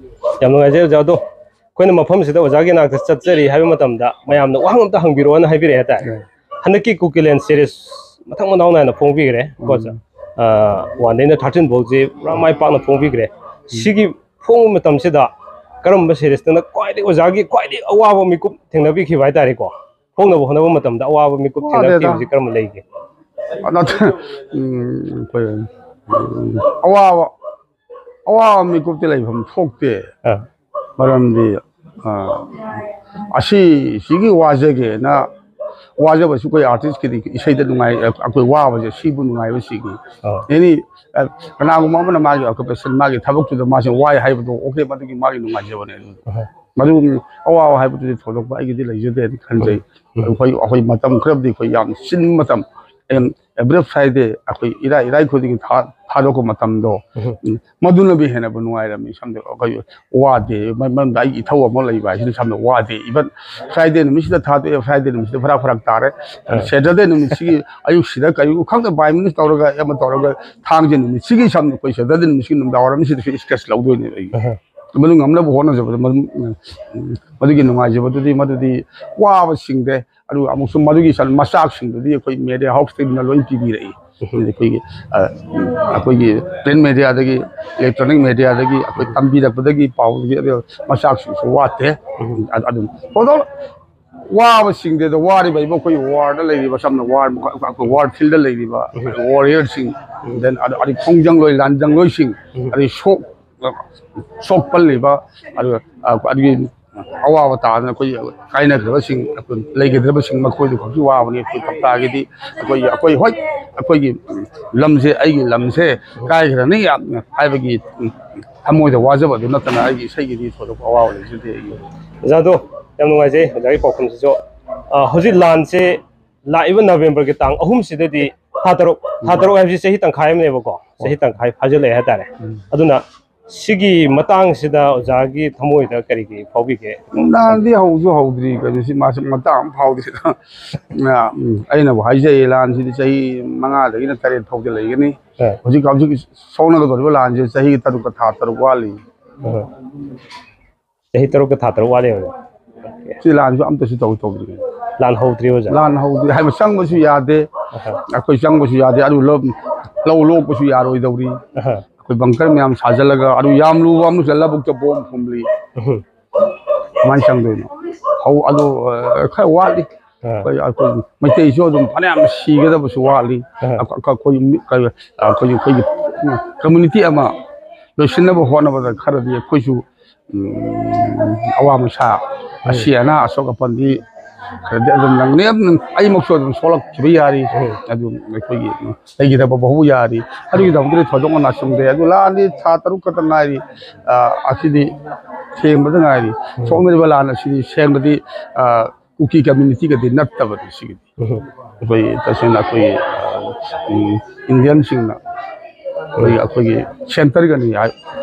ꯌꯥꯝ ꯅꯨꯡꯉꯥꯏꯖꯩ ꯑꯣꯖꯥ꯫ ꯑꯗꯣ ꯑꯩꯈꯣꯏꯅ ꯃꯐꯝꯁꯤꯗ ꯑꯣꯖꯥꯒꯤ ꯅꯥꯛꯇ ꯆꯠꯆꯔꯤ ꯍꯥꯏꯕ ꯃꯇꯝꯗ ꯃꯌꯥꯝꯅ ꯋꯥꯍꯪ ꯑꯝꯇ ꯍꯪꯕꯤꯔꯛꯑꯣꯅ ꯍꯥꯏꯕꯤꯔꯛꯑꯦ ꯍꯥꯏꯇꯥꯔꯦ꯫ ꯎꯝ꯫ ꯍꯟꯗꯛꯀꯤ ꯀꯨꯀꯤꯂꯦꯟ ꯁꯦꯔꯤꯁ ꯃꯊꯪ ꯃꯅꯥꯎ ꯅꯥꯏꯅ ꯐꯣꯡꯕꯤꯈ꯭ꯔꯦ ꯀꯣ ꯎꯝ꯫ ꯑꯣꯖꯥ? ꯑꯥ, ꯋꯥꯟꯗꯩꯅ ꯊꯥꯔꯇꯤꯟ ꯐꯥꯎꯁꯤ ꯄꯨꯔꯥ ꯃꯥꯏ ꯄꯥꯛꯅ ꯐꯣꯡꯕꯤꯈ꯭ꯔꯦ꯫ ꯎꯝ꯫ ꯁꯤꯒꯤ ꯐꯣꯡꯕ ꯃꯇꯝꯁꯤꯗ ꯀꯔꯝꯕ ꯁꯦꯔꯤꯁꯇꯅ ꯈ꯭ꯋꯥꯏꯗꯒꯤ ꯑꯣꯖꯥꯒꯤ ꯈ꯭ꯋꯥꯏꯗꯒꯤ ꯑꯋꯥꯕ ꯃꯤꯀꯨꯞ ꯊꯦꯡꯅꯕꯤꯈꯤꯕ ꯍꯥꯏꯇꯥꯔꯦꯀꯣ? ꯐꯣꯡꯅꯕ ꯍꯣꯠꯅꯕ ꯃꯇꯝꯗ ꯑꯋꯥꯕ ꯃꯤꯀꯨꯞ ꯋꯥꯗꯦꯗ꯫ ꯊꯦꯡꯅꯈꯤꯕꯁꯤ ꯀꯔꯝꯕ ꯂꯩꯒꯦ? ꯑ, ꯅꯠꯇꯦ꯫ ꯎꯝ, ꯑꯩꯈꯣꯏ, ꯎꯝ, ꯑꯋꯥꯕ, ꯑꯋꯥꯕ ꯃꯤꯀꯨꯞꯇꯤ ꯂꯩꯐꯝ ꯊꯣꯛꯇꯦ꯫ ꯑꯥ꯫ ꯃꯔꯝꯗꯤ, ꯑ, ꯑꯁꯤ, ꯁꯤꯒꯤ ꯋꯥꯖꯒꯦꯅ ꯋꯥꯖꯕꯁꯨ ꯑꯩꯈꯣꯏ ꯑꯥꯔꯇꯤꯁꯀꯤꯗꯤ ꯏꯁꯩꯗ ꯅꯨꯡꯉꯥꯏ, ꯑꯩꯈꯣꯏ ꯋꯥꯕꯁꯦ ꯁꯤꯕꯨ ꯅꯨꯡꯉꯥꯏꯕ ꯁꯤꯒꯤ꯫ ꯑꯥ꯫ ꯑꯦꯅꯤ, ꯑ, ꯀꯅꯥꯒꯨꯝꯕ ꯑꯃꯅ ꯃꯥꯒꯤ occupation, ꯃꯥꯒꯤ ꯊꯕꯛꯇꯨꯗ ꯃꯥꯁꯦ ꯋꯥꯏ ꯍꯥꯏꯕꯗꯣ, ꯑꯣꯀꯦ, ꯃꯗꯨꯒꯤ ꯃꯥꯒꯤ ꯅꯨꯡꯉꯥꯏꯖꯕꯅꯦ꯫ ꯑꯍꯣꯏ꯫ ꯃꯗꯨ ꯑꯋꯥꯕ ꯍꯥꯏꯕꯗꯨꯗꯤ ꯊꯣꯏꯗꯣꯛꯄ ꯑꯩꯒꯤꯗꯤ ꯂꯩꯖꯗꯦꯅ ꯈꯟꯖꯩ꯫ ꯎꯝ꯫ ꯑꯩꯈꯣꯏ, ꯑꯩꯈꯣꯏ ꯃꯇꯝ ꯈꯔꯕꯨꯗꯤ ꯑꯩꯈꯣꯏ ꯌꯥꯝ ꯆꯤꯟꯕ ꯃꯇꯝ, ꯑꯦꯝ ꯑꯦꯕ꯭ꯔꯤ ꯐ꯭ꯔꯥꯏꯗꯦ ꯑꯩꯈꯣꯏ ꯏꯔꯥꯏ ꯏꯔꯥꯏ ꯈꯨꯗꯤꯡꯒꯤ ꯊꯥ ꯊꯥꯗꯣꯛꯄ ꯃꯇꯝꯗꯣ, ꯎꯝ꯫ ꯎꯝ, ꯃꯗꯨꯅꯕꯨ ꯍꯦꯟꯅꯕꯨ ꯅꯨꯡꯉꯥꯏꯔꯝꯃꯤ꯫ ꯁꯝꯅ ꯑꯩꯈꯣꯏ ꯋꯥꯗꯦ, ꯃ- ꯃꯔꯝꯗꯤ ꯑꯩꯒꯤ ꯏꯊꯧ ꯑꯃ ꯂꯩꯕ ꯍꯥꯏꯁꯤꯅ ꯁꯝꯅ ꯋꯥꯗꯦ꯫ ꯏꯚꯟ ꯐ꯭ꯔꯥꯏꯗꯦ ꯅꯨꯃꯤꯠꯁꯤꯗ ꯊꯥꯗꯣꯛꯑꯦ, ꯐ꯭ꯔꯥꯏꯗꯦ ꯅꯨꯃꯤꯠꯁꯤꯗ ꯐꯔꯥꯛ ꯐꯔꯥꯛ ꯇꯥꯔꯦ꯫ ꯑꯥ꯫ ꯁꯦꯇꯔꯗꯦ ꯅꯨꯃꯤꯠꯁꯤꯒꯤ ꯑꯌꯨꯛꯁꯤꯗ ꯀꯩꯒꯨꯝꯕ ꯈꯪꯗꯦ ꯕꯥꯏ ꯃꯤꯅꯤꯁ ꯇꯧꯔꯒ ꯑꯃ ꯇꯧꯔꯒ ꯊꯥꯡꯖ ꯅꯨꯃꯤꯠꯁꯤꯒꯤ ꯁꯝꯅ ꯑꯩꯈꯣꯏ ꯁꯦꯇꯔꯗꯦ ꯅꯨꯃꯤꯠꯁꯤꯒꯤ ꯅꯨꯡꯗꯥꯡ ꯋꯥꯏꯔꯝꯁꯤꯗꯁꯨ ꯏꯁꯀꯦꯠꯁ ꯂꯧꯗꯣꯏꯅꯦꯕ ꯑꯩꯒꯤ꯫ ꯑꯍ꯫ ꯃꯗꯨ ꯉꯝꯅꯕ ꯍꯣꯠꯅꯖꯕꯗ ꯃꯗꯨ, ꯎꯝ, ꯎꯝ, ꯃꯗꯨꯒꯤ ꯅꯨꯡꯉꯥꯏꯖꯕꯗꯨꯗꯤ ꯃꯗꯨꯗꯤ ꯋꯥꯕ ꯁꯤꯡꯗꯦ꯫ ꯑꯗꯨꯒ ꯑꯃꯨꯛꯁꯨ ꯃꯗꯨꯒꯤ ꯁꯟ- ꯃꯆꯥꯛꯁꯤꯡꯗꯨꯗꯤ ꯑꯩꯈꯣꯏ ꯃꯦꯗꯤꯌꯥ ꯍꯥꯎꯁꯇꯒꯤꯅ ꯂꯣꯏ ꯄꯤꯕꯤꯔꯛꯏ꯫ ꯎꯝ꯫ ꯑꯩꯈꯣꯏꯒꯤ, ꯑ, ꯑꯩꯈꯣꯏꯒꯤ ꯄ꯭ꯔꯤꯟ ꯃꯦꯗꯤꯌꯥꯗꯒꯤ, ꯏꯂꯦꯛꯇ꯭ꯔꯣꯅꯤꯛ ꯃꯦꯗꯤꯌꯥꯗꯒꯤ ꯑꯩꯈꯣꯏ ꯇꯝꯕꯤꯔꯛꯄꯗꯒꯤ ꯄꯥꯎꯗꯒꯤ ꯑꯗꯨꯒ ꯃꯆꯥꯛꯁꯤꯡꯁꯨ ꯋꯥꯠꯇꯦ꯫ ꯎꯝ꯫ ꯑ-, ꯑꯗꯨꯝ ꯍꯣꯗꯣ ꯋꯥꯕꯁꯤꯡꯗꯨꯗ ꯋꯥꯔꯤꯕ ꯏꯕꯣ ꯑꯩꯈꯣꯏ ꯋꯥꯔꯗ ꯂꯩꯔꯤꯕ, ꯁꯝꯅ ꯋꯥꯔ, ꯑꯩꯈꯣꯏ ꯋꯥꯔ ꯐꯤꯜꯗ ꯂꯩꯔꯤꯕ ꯎꯝ꯫ ꯋꯥꯔꯤꯌꯔꯁꯤꯡ, ꯎꯝ꯫ Then ꯑꯗ-, ꯑꯗꯩ ꯈꯣꯡꯖꯪꯂꯣꯏ, ꯂꯥꯟꯖꯪꯂꯣꯏꯁꯤꯡ, ꯎꯝ꯫ ꯑꯗꯩ ꯁꯣꯛ ꯁꯣꯛꯄꯜꯂꯤꯕ, ꯑꯗꯨꯒ, ꯑ, ꯑꯗꯨꯒꯤ ꯑꯋꯥꯕ ꯇꯥꯗꯅ ꯑꯩꯈꯣꯏ ꯀꯥꯏꯅꯈ꯭ꯔꯕꯁꯤꯡ, ꯑꯩꯈꯣꯏ ꯂꯩꯈꯤꯗ꯭ꯔꯕꯁꯤꯡ ꯃꯈꯣꯏꯗꯨ ꯈꯛꯀꯤ ꯋꯥꯕꯅꯤ꯫ ꯑꯩꯈꯣꯏ ꯀ꯭ꯋꯥꯛꯇꯥꯒꯤꯗꯤ ꯑꯩꯈꯣꯏꯒꯤ, ꯑꯩꯈꯣꯏ ꯍꯣꯏ, ꯑꯩꯈꯣꯏꯒꯤ ꯂꯝꯁꯦ, ꯑꯩꯒꯤ ꯂꯝꯁꯦ ꯀꯥꯏꯈ꯭ꯔꯅꯤ ꯌꯥꯝꯅ ꯍꯥꯏꯕꯒꯤ ꯊꯃꯣꯏꯗ ꯋꯥꯖꯕ ꯑꯗꯨ ꯅꯠꯇꯅ ꯑꯩꯒꯤ ꯏꯁꯩꯒꯤꯗꯤ ꯊꯣꯏꯗꯣꯛꯄ ꯑꯋꯥꯕ ꯂꯩꯖꯗꯦ ꯑꯩꯒꯤ꯫ ꯑꯣꯖꯥꯗꯣ ꯌꯥꯝ ꯅꯨꯡꯉꯥꯏꯖꯩ, ꯑꯣꯖꯥꯒꯤ ꯄꯥꯎꯈꯨꯝꯁꯤꯁꯨ꯫ ꯑ, ꯍꯧꯖꯤꯛ ꯂꯥꯟꯁꯦ ꯂꯥꯛꯏꯕ ꯅꯕꯦꯝꯕꯔꯒꯤ ꯇꯥꯡ ꯑꯍꯨꯝꯁꯤꯗꯗꯤ, ꯊꯥ ꯇꯔꯨꯛ, ꯊꯥ ꯎꯝ꯫ ꯇꯔꯨꯛ ꯍꯥꯏꯕꯁꯤ ꯆꯍꯤ ꯇꯪꯈꯥꯏ ꯑꯃꯅꯦꯕꯀꯣ, ꯆꯍꯤ ꯍꯣꯏ꯫ ꯇꯪꯈꯥꯏ ꯐꯥꯖꯤꯜꯂꯛꯑꯦ ꯍꯥꯏꯇꯥꯔꯦ꯫ ꯎꯝ꯫ ꯑꯗꯨꯅ ꯁꯤꯒꯤ ꯃꯇꯥꯡꯁꯤꯗ ꯑꯣꯖꯥꯒꯤ ꯊꯃꯣꯏꯗ ꯀꯔꯤ ꯀꯔꯤ ꯐꯥꯎꯕꯤꯒꯦ? ꯂꯥꯟꯗꯤ ꯍꯧꯁꯨ ꯍꯧꯗ꯭ꯔꯤ, ꯀꯩꯅꯣ ꯁꯤ ꯃꯥꯁꯨ ꯃꯇꯥꯡ ꯑꯃ ꯐꯥꯎꯗꯦ꯫ ꯎꯝ, ꯑꯩꯅꯕꯨ ꯍꯥꯏꯖꯩ, ꯂꯥꯟꯁꯤꯗꯤ ꯆꯍꯤ ꯃꯉꯥꯗꯒꯤꯅ ꯇꯔꯦꯠ ꯐꯥꯎꯗꯤ ꯂꯩꯒꯅꯤ꯫ ꯑ꯫ ꯍꯧꯖꯤꯛ, ꯍꯧꯖꯤꯛ ꯁꯣꯛꯅꯒꯗꯧꯔꯤꯕ ꯂꯥꯟꯁꯤ ꯆꯍꯤ ꯇꯔꯨꯛꯀ ꯊꯥ ꯇꯔꯨꯛ ꯋꯥꯠꯂꯤ꯫ ꯑ꯫ ꯆꯍꯤ ꯇꯔꯨꯛꯀ ꯊꯥ ꯇꯔꯨꯛ ꯋꯥꯠꯂꯤꯕ꯫ ꯁꯤ ꯂꯥꯟꯁꯨ ꯑꯝꯇꯁꯨ ꯇꯧ-, ꯇꯧꯗ꯭ꯔꯤ꯫ ꯂꯥꯟ ꯍꯧꯗ꯭ꯔꯤ, ꯑꯣꯖꯥ? ꯂꯥꯟ ꯍꯧꯗ꯭ꯔꯤ ꯍꯥꯏꯕ, ꯆꯪꯕꯁꯨ ꯌꯥꯗꯦ꯫ ꯑꯍ꯫ ꯑꯩꯈꯣꯏ ꯆꯪꯕꯁꯨ ꯌꯥꯗꯦ꯫ ꯑꯗꯨ ꯂꯧ, ꯂꯧ ꯂꯣꯛꯄꯁꯨ ꯌꯥꯔꯣꯏꯗꯧꯔꯤ꯫ ꯑꯍ꯫ ꯑꯩꯈꯣꯏ ꯕꯪꯀꯔ ꯃꯌꯥꯝ ꯁꯥꯖꯤꯜꯂꯒ, ꯑꯗꯨ ꯌꯥꯝ ꯂꯨꯕ ꯑꯃꯁꯨ ꯂꯧꯕꯨꯛꯇ ꯕꯣꯝ ꯐꯨꯝꯂꯤ꯫ ꯎꯝ꯫ ꯀꯃꯥꯏꯅ ꯆꯪꯗꯣꯏꯅꯣ? ꯍꯧ-, ꯑꯗꯨ, ꯑ, ꯈꯔ ꯋꯥꯠꯂꯤ꯫ ꯑꯥ꯫ ꯑꯩꯈꯣꯏ, ꯑꯩꯈꯣꯏ ꯃꯩꯇꯩꯁꯨ ꯑꯗꯨꯝ ꯐꯅꯌꯥꯝ ꯁꯤꯒꯗꯕꯁꯨ ꯋꯥꯠꯂꯤ꯫ ꯑꯥ꯫ ꯑꯩꯈꯣꯏ, ꯑꯩꯈꯣꯏ ꯃꯤ-, ꯀꯩ-, ꯑꯩꯈꯣꯏꯒꯤ, ꯑꯩꯈꯣꯏꯒꯤ ꯀꯝꯃ꯭ꯌꯨꯅꯤꯇꯤ ꯑꯃ ꯂꯣꯏꯁꯤꯟꯅꯕ ꯍꯣꯠꯅꯕꯗ ꯈꯔꯗꯤ ꯑꯩꯈꯣꯏꯁꯨ, ꯎꯝ, ꯑꯋꯥ ꯃꯁꯥ, ꯎꯝ꯫ ꯑꯁꯤ ꯑꯅꯥ, ꯑꯁꯣꯛ ꯑꯄꯟꯗꯤ ꯈꯔꯗꯤ ꯑꯗꯨꯝ ꯅꯪꯅꯤ꯫ ꯑꯗꯨꯝ ꯑꯩꯃꯛꯁꯨ ꯑꯗꯨꯝ ꯁꯣꯛꯂꯛꯈꯤꯕ ꯌꯥꯔꯤ꯫ ꯎꯝ꯫ ꯑꯗꯨꯝ ꯑꯩꯈꯣꯏꯒꯤ ꯂꯩꯈꯤꯗꯕ ꯐꯥꯎꯕ ꯌꯥꯔꯤ꯫ ꯑꯗꯨꯒꯤꯗꯃꯛꯇꯗꯤ ꯊꯣꯏꯗꯣꯛꯅ ꯅꯥꯆꯨꯡꯗꯦ꯫ ꯑꯗꯨ ꯂꯥꯟꯗꯤ ꯊꯥ ꯇꯔꯨꯛ ꯈꯛꯇ ꯉꯥꯏꯔꯤ꯫ ꯑ, ꯑꯁꯤꯗꯤ ꯁꯦꯡꯕꯗ ꯉꯥꯏꯔꯤ꯫ ꯎꯝ꯫ ꯁꯣꯛꯅꯔꯤꯕ ꯂꯥꯟ ꯑꯁꯤꯗꯤ ꯁꯦꯡꯕꯗꯤ, ꯑ, ꯀꯨꯀꯤ ꯀꯝꯃ꯭ꯌꯨꯅꯤꯇꯤꯒꯗꯤ ꯅꯠꯇꯕꯅꯤ ꯁꯤꯒꯤꯗꯤ꯫ ꯎꯝ꯫ ꯑꯩꯈꯣꯏ ꯇꯁꯦꯡꯅ ꯑꯩꯈꯣꯏ, ꯑ, ꯎꯝ, ꯏꯟꯗꯤꯌꯟꯁꯤꯡꯅ ꯑꯩꯈꯣꯏ, ꯑꯩꯈꯣꯏꯒꯤ ꯁꯦꯟꯇꯔꯒꯅꯤ ꯍꯥꯏ-,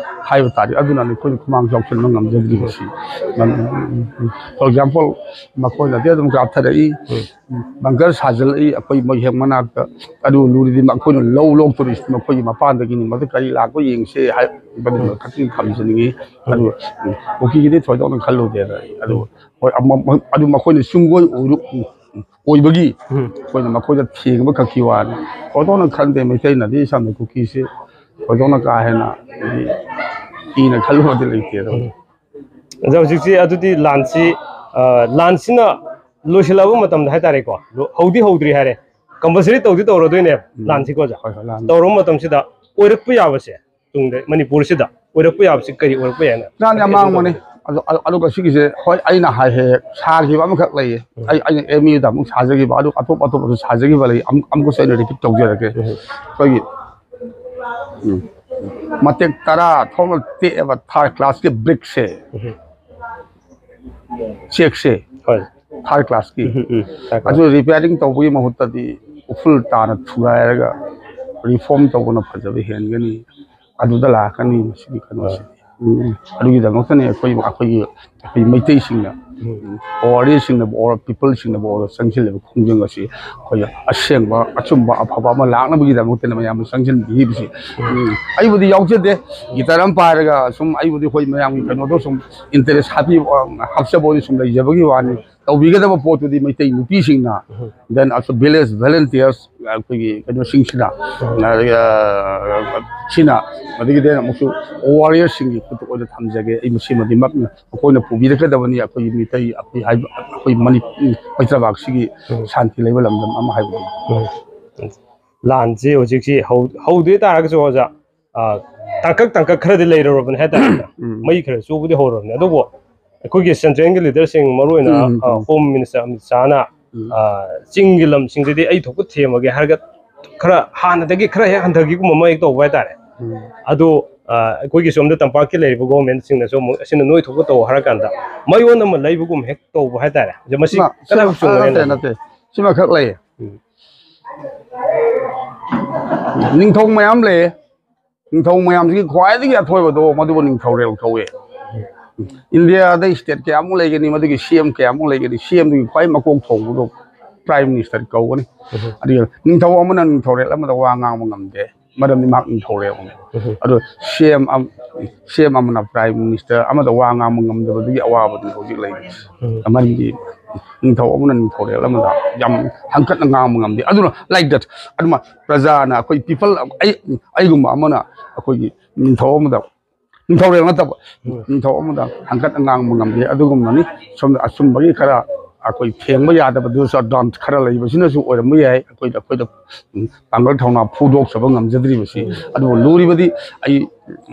ꯍꯥꯏꯕ ꯇꯥꯔꯦ꯫ ꯑꯗꯨꯅꯅꯤ ꯑꯩꯈꯣꯏꯅ ꯈꯨꯃꯥꯡ ꯆꯥꯎꯁꯤꯟꯕ ꯉꯝꯖꯗ꯭ꯔꯤꯕꯁꯤ꯫ ꯎꯝ, for example, ꯃꯈꯣꯏꯅꯗꯤ ꯑꯗꯨꯝ ꯀꯥꯞꯊꯔꯛꯏ, ꯎꯝ꯫ ꯕꯪꯀꯔ ꯁꯥꯖꯤꯜꯂꯛꯏ, ꯑꯩꯈꯣꯏ ꯃꯣꯏ ꯍꯦꯛ ꯃꯅꯥꯛꯇ꯫ ꯑꯗꯨ ꯂꯨꯔꯤꯗꯤ ꯑꯩꯈꯣꯏꯅ ꯂꯧ ꯂꯣꯛꯇꯣꯔꯤꯁꯤ ꯃꯈꯣꯏꯒꯤ ꯃꯄꯥꯟꯗꯒꯤꯅꯤ, ꯃꯗꯨ ꯀꯔꯤ ꯂꯥꯛꯄ ꯌꯦꯡꯁꯦ ꯍꯥꯏꯕꯗꯨꯃ ꯈꯛꯇꯪ ꯊꯝꯖꯅꯤꯡꯉꯤ꯫ ꯑꯗꯨ ꯀꯨꯀꯤꯒꯤꯗꯤ ꯊꯣꯏꯗꯣꯛꯅ ꯈꯜꯂꯨꯗꯦꯗ ꯑꯩ꯫ ꯑꯗꯨ ꯍꯣꯏ, ꯑꯃ-, ꯑꯗꯨ ꯃꯈꯣꯏꯅ ꯆꯤꯡꯒꯣꯏ ꯑꯣꯏꯔꯨ-, ꯑꯣꯏꯕꯒꯤ ꯎꯝ꯫ ꯑꯩꯈꯣꯏꯅ ꯃꯈꯣꯏꯗ ꯊꯦꯡꯕ ꯈꯛꯀꯤ ꯋꯥꯅꯤ꯫ ꯊꯣꯏꯗꯣꯛꯅ ꯈꯟꯗꯦ, ꯃꯩꯇꯩꯅꯗꯤ ꯁꯝꯅ ꯀꯨꯀꯤꯁꯤ ꯊꯣꯏꯗꯣꯛꯅ ꯀꯥ ꯍꯦꯟꯅ ꯍꯥꯏꯗꯤ ꯀꯤꯅ ꯈꯜꯂꯨꯕꯗꯤ ꯂꯩꯇꯦ꯫ ꯑꯗꯣ ꯎꯝ꯫ ꯑꯗꯣ ꯍꯧꯖꯤꯛꯁꯤ ꯑꯗꯨꯗꯤ ꯂꯥꯟꯁꯤ, ꯑ, ꯂꯥꯟꯁꯤꯅ ꯂꯣꯏꯁꯤꯜꯂꯛꯑꯕ ꯃꯇꯝꯗ ꯍꯥꯏꯇꯥꯔꯦꯀꯣ, ꯂꯣ-, ꯍꯧꯗꯤ ꯍꯧꯗ꯭ꯔꯤ ꯍꯥꯏꯔꯦ, ꯀꯝꯄꯜꯁꯔꯤ ꯇꯧꯗꯤ ꯇꯧꯔꯗꯣꯏꯅꯦ ꯎꯝ꯫ ꯂꯥꯟꯁꯤꯀꯣ ꯑꯣꯖꯥ? ꯍꯣꯏ, ꯍꯣꯏ, ꯂꯥꯟ꯫ ꯇꯧꯔꯕ ꯃꯇꯝꯁꯤꯗ ꯑꯣꯏꯔꯛꯄ ꯌꯥꯕꯁꯦ, ꯇꯨꯡꯗ ꯃꯅꯤꯄꯨꯔꯁꯤꯗ ꯑꯣꯏꯔꯛꯄ ꯌꯥꯕꯁꯤ ꯀꯔꯤ ꯑꯣꯏꯔꯛꯄ ꯌꯥꯏꯅ? ꯂꯥꯟ ꯌꯥꯝ ꯃꯥꯡꯕꯅꯤ꯫ ꯑꯗꯨ, ꯑꯗꯨ, ꯑꯗꯨꯒ ꯁꯤꯒꯤꯁꯦ, ꯍꯣꯏ, ꯑꯩꯅ ꯍꯥꯏ ꯍꯦꯛ ꯍꯦꯛ ꯁꯥꯈꯤꯕ ꯑꯃꯈꯛ ꯂꯩꯌꯦ꯫ ꯎꯝ꯫ ꯑꯩ, ꯑꯩꯅ ꯑꯦꯝ ꯌꯨꯗ ꯑꯃꯨꯛ ꯁꯥꯖꯈꯤꯕ, ꯑꯗꯨ ꯑꯇꯣꯞ ꯑꯇꯣꯞꯄꯁꯨ ꯁꯥꯖꯈꯤꯕ ꯂꯩ꯫ ꯑꯃꯨꯛ, ꯑꯃꯨꯛꯀꯁꯨ ꯑꯩꯅ ꯔꯤꯄꯤꯠ ꯇꯧꯖꯔꯛꯀꯦ꯫ ꯎꯝ꯫ ꯑꯩꯈꯣꯏꯒꯤ, ꯎꯝ, ꯃꯇꯦꯛ ꯇꯔꯥ ꯊꯣꯛꯅ ꯇꯦꯛꯑꯕ ꯊꯥꯔꯠ ꯀ꯭ꯂꯥꯁꯀꯤ ꯕ꯭ꯔꯤꯛꯁꯦ, ꯎꯝ꯫ ꯆꯦꯛꯁꯦ, ꯍꯣꯏ꯫ ꯊꯥꯔꯠ ꯀ꯭ꯂꯥꯁꯀꯤ꯫ ꯎꯝ, ꯎꯝ, ꯊꯥꯔꯠ ꯀ꯭ꯂꯥꯁ꯫ ꯑꯗꯨ ꯔꯤꯄꯤꯌꯥꯔꯤꯡ ꯇꯧꯕꯒꯤ ꯃꯍꯨꯠꯇꯗꯤ ꯎꯐꯨꯜ ꯇꯥꯅ ꯊꯨꯒꯥꯏꯔꯒ ꯔꯤꯐꯣꯔꯝ ꯇꯧꯕꯅ ꯐꯖꯕ ꯍꯦꯟꯒꯅꯤ꯫ ꯑꯗꯨꯗ ꯂꯥꯛꯀꯅꯤ ꯃꯁꯤꯒꯤ ꯀꯩꯅꯣꯁꯦ꯫ ꯍꯣꯏ꯫ ꯎꯝ, ꯑꯗꯨꯒꯤꯗꯃꯛꯇꯅꯤ ꯑꯩꯈꯣꯏ, ꯑꯩꯈꯣꯏꯒꯤ, ꯑꯩꯈꯣꯏ ꯃꯩꯇꯩꯁꯤꯡꯅ, ꯎꯝ꯫ ꯋꯥꯔꯤꯌꯔꯁꯤꯡꯅꯕꯨ ꯑꯣꯏꯔꯣ, ꯄꯤꯄꯜꯁꯤꯡꯅꯕꯨ ꯑꯣꯏꯔꯣ, ꯆꯪꯁꯤꯜꯂꯤꯕ ꯈꯣꯡꯖꯪ ꯑꯁꯤ ꯑꯩꯈꯣꯏꯅ ꯑꯁꯦꯡꯕ, ꯑꯆꯨꯝꯕ, ꯑꯐꯕ ꯑꯃ ꯂꯥꯛꯅꯕꯒꯤꯗꯃꯛꯇꯅ ꯃꯌꯥꯝꯅ ꯆꯪꯁꯤꯟꯕꯤꯔꯤꯕꯁꯤ꯫ ꯎꯝ꯫ ꯎꯝ, ꯑꯩꯕꯨꯗꯤ ꯌꯥꯎꯖꯗꯦ, ꯒꯤꯇꯔ ꯑꯃ ꯄꯥꯏꯔꯒ ꯁꯨꯝ ꯑꯩꯕꯨꯗꯤ ꯑꯩꯈꯣꯏ ꯃꯌꯥꯝꯒꯤ ꯀꯩꯅꯣꯗꯣ ꯁꯨꯝ ꯏꯟꯇꯔꯦꯁ ꯍꯥꯞꯄꯤꯕ, ꯍꯥꯞꯆꯕ ꯑꯣꯏꯅ ꯁꯨꯝ ꯂꯩꯖꯕꯒꯤ ꯋꯥꯅꯤ꯫ ꯇꯧꯕꯤꯒꯗꯕ ꯄꯣꯠꯇꯨꯗꯤ ꯃꯩꯇꯩ ꯅꯨꯄꯤꯁꯤꯡꯅ, ꯎꯝ꯫ Then also village volunteers, ꯑꯩꯈꯣꯏꯒꯤ ꯀꯩꯅꯣꯁꯤꯡꯁꯤꯅ, ꯎꯝ꯫ ꯑ, ꯁꯤꯅ, ꯑꯗꯒꯤꯗꯤ ꯑꯩꯅ ꯑꯃꯨꯛꯁꯨ ꯋꯥꯔꯤꯌꯔꯁꯤꯡꯒꯤ ꯈꯨꯠꯇ ꯑꯣꯏꯅ ꯊꯝꯖꯒꯦ꯫ ꯑꯩ ꯃꯁꯤꯃꯗꯤ ꯃꯈꯣꯏꯅ ꯄꯨꯕꯤꯔꯛꯀꯗꯕꯅꯤ꯫ ꯑꯩꯈꯣꯏꯒꯤ ꯃꯤꯇꯩ, ꯑꯩꯈꯣꯏ ꯍꯥꯏꯕ, ꯑꯩꯈꯣꯏ ꯃꯅꯤ-, ꯃꯩꯇ꯭ꯔꯕꯥꯛꯁꯤꯒꯤ ꯎꯝ꯫ ꯁꯥꯟꯇꯤ ꯂꯩꯕ ꯂꯝꯗꯝ ꯑꯃ ꯍꯥꯏꯕꯗꯨꯅꯤ꯫ ꯎꯝ꯫ ꯂꯥꯟꯁꯤ ꯍꯧꯖꯤꯛꯁꯤ ꯍꯧ-, ꯍꯧꯗ꯭ꯔꯤ ꯇꯥꯔꯒꯁꯨ ꯑꯣꯖꯥ, ꯑ, ꯇꯥꯡꯀꯛ ꯇꯥꯡꯀꯛ ꯈꯔꯗꯤ ꯂꯩꯔꯨꯔꯕꯅꯤ ꯍꯥꯏꯇꯥꯔꯦ꯫ ꯎꯝ꯫ ꯃꯩ ꯈꯔ ꯆꯨꯕꯗꯤ ꯍꯧꯔꯕꯅꯤ꯫ ꯑꯗꯨꯕꯨ ꯑꯩꯈꯣꯏꯒꯤ ꯁꯦꯟꯇ꯭ꯔꯦꯜꯒꯤ ꯂꯤꯗꯔꯁꯤꯡ, ꯃꯔꯨꯑꯣꯏꯅ, ꯎꯝ, ꯑ, ꯎꯝ꯫ ꯍꯣꯝ ꯃꯤꯅꯤꯁꯇꯔ ꯑꯃꯤꯠ ꯁꯥꯍꯅ, ꯎꯝ꯫ ꯑ, ꯆꯤꯡꯒꯤ ꯂꯝꯁꯤꯡꯁꯤꯗꯤ ꯑꯩ ꯊꯣꯛꯄ ꯊꯦꯝꯃꯒꯦ ꯍꯥꯏꯔꯒ ꯈꯔ ꯍꯥꯟꯅꯗꯒꯤ ꯈꯔ ꯍꯦꯛ ꯍꯟꯊꯈꯤꯒꯨꯝꯕ ꯑꯃ ꯍꯦꯛ ꯇꯧꯕ ꯍꯥꯏꯇꯥꯔꯦ꯫ ꯎꯝ꯫ ꯑꯗꯣ ꯑ, ꯑꯩꯈꯣꯏꯒꯤ ꯁꯣꯝꯗ ꯇꯝꯄꯥꯛꯀꯤ ꯂꯩꯔꯤꯕ ꯒꯣꯚꯔꯟꯃꯦꯟꯠꯁꯤꯡꯅꯁꯨ ꯑꯃꯨꯛ ꯑꯁꯤꯅ ꯅꯣꯏ ꯊꯣꯛꯄ ꯇꯧ ꯍꯥꯏꯔ ꯀꯥꯟꯗ ꯃꯌꯣꯟ ꯑꯃ ꯂꯩꯕꯒꯨꯝ ꯍꯦꯛ ꯇꯧꯕ ꯍꯥꯏꯇꯥꯔꯦ꯫ ꯑꯗ ꯃꯁꯤ ꯁꯤꯃ- ꯀꯗꯥꯏꯐꯥꯎ ꯁꯤꯃ- ꯆꯨꯝꯕꯒꯦ ꯅꯠꯇꯦ, ꯅꯪ? ꯅꯠꯇꯦ꯫ ꯁꯤꯃꯈꯛ ꯂꯩ꯫ ꯎꯝ꯫ ꯅꯤꯡꯊꯧ ꯃꯌꯥꯝ ꯂꯩꯌꯦ꯫ ꯅꯤꯡꯊꯧ ꯃꯌꯥꯝꯁꯤꯒꯤ ꯈ꯭ꯋꯥꯏꯗꯒꯤ ꯑꯊꯣꯏꯕꯗꯣ ꯃꯗꯨꯕꯨ ꯅꯤꯡꯊꯧꯔꯦꯜ ꯀꯧꯏ꯫ ꯏꯟꯗꯤꯌꯥꯗ ꯁ꯭ꯇꯦꯠ ꯀꯌꯥꯃꯨꯛ ꯂꯩꯒꯅꯤ, ꯃꯗꯨꯒꯤ ꯁꯤ ꯑꯦꯝ ꯀꯌꯥꯃꯨꯛ ꯂꯩꯒꯅꯤ, ꯁꯤ ꯑꯦꯝꯗꯨꯒꯤ ꯈ꯭ꯋꯥꯏ ꯃꯀꯣꯛ ꯊꯣꯡꯕꯗꯣ ꯄ꯭ꯔꯥꯏꯝ ꯃꯤꯅꯤꯁꯇꯔ ꯀꯧꯒꯅꯤ꯫ ꯎꯝ꯫ ꯑꯗꯨꯒ ꯅꯤꯡꯊꯧ ꯑꯃꯅ ꯅꯤꯡꯊꯧꯔꯦꯜ ꯑꯃꯗ ꯋꯥ ꯉꯥꯡꯕ ꯉꯝꯗꯦ, ꯃꯔꯝꯗꯤ ꯃꯍꯥꯛ ꯅꯤꯡꯊꯧꯔꯦꯜꯅꯤ꯫ ꯎꯝ꯫ ꯑꯗꯣ ꯁꯤ ꯑꯦꯝ ꯑꯝ-, ꯁꯤ ꯑꯦꯝ ꯑꯃꯅ ꯄ꯭ꯔꯥꯏꯝ ꯃꯤꯅꯤꯁꯇꯔ ꯑꯃꯗ ꯋꯥ ꯉꯥꯡꯕ ꯉꯝꯗꯕꯗꯨꯒꯤ ꯑꯋꯥꯕꯗꯨꯅꯤ ꯍꯧꯖꯤꯛ ꯂꯩꯔꯤꯁꯦ꯫ ꯎꯝ꯫ ꯃꯔꯝꯗꯤ ꯅꯤꯡꯊꯧ ꯑꯃꯅ ꯅꯤꯡꯊꯧꯔꯦꯜ ꯑꯃꯗ ꯌꯥꯝ ꯍꯪꯀꯠꯅ ꯉꯥꯡꯕ ꯉꯝꯗꯦ꯫ ꯑꯗꯨꯅ like that, ꯑꯗꯨꯃ ꯄ꯭ꯔꯖꯥꯅ, ꯑꯩꯈꯣꯏ ꯄꯤꯄꯜ, ꯑꯩ, ꯑꯩꯒꯨꯝꯕ ꯑꯃꯅ ꯑꯩꯈꯣꯏꯒꯤ ꯅꯤꯡꯊꯧ ꯑꯃꯗ, ꯅꯤꯡꯊꯧꯔꯦꯜ ꯅꯠꯇꯕ, ꯎꯝ꯫ ꯅꯤꯡꯊꯧ ꯑꯃꯗ ꯍꯪꯀꯠꯅ ꯉꯥꯡꯕ ꯉꯝꯗꯦ꯫ ꯑꯗꯨꯒꯨꯝꯕꯅꯤ꯫ ꯁꯣꯝꯗ ꯑꯆꯨꯝꯕꯒꯤ ꯈꯔ ꯑꯩꯈꯣꯏ ꯊꯦꯡꯕ ꯌꯥꯗꯕ ꯗꯨꯁ ꯑꯗꯥꯟ ꯈꯔ ꯂꯩꯕꯁꯤꯅꯁꯨ ꯑꯣꯏꯔꯝꯕ ꯌꯥꯏ꯫ ꯑꯩꯈꯣꯏꯗ, ꯑꯩꯈꯣꯏꯗ, ꯎꯝ, ꯄꯥꯡꯒꯜ ꯊꯧꯅꯥ ꯐꯨꯗꯣꯛꯆꯕ ꯉꯝꯖꯗ꯭ꯔꯤꯕꯁꯤ꯫ ꯎꯝ꯫ ꯑꯗꯨꯕꯨ ꯂꯨꯔꯤꯕꯗꯤ ꯑꯩ,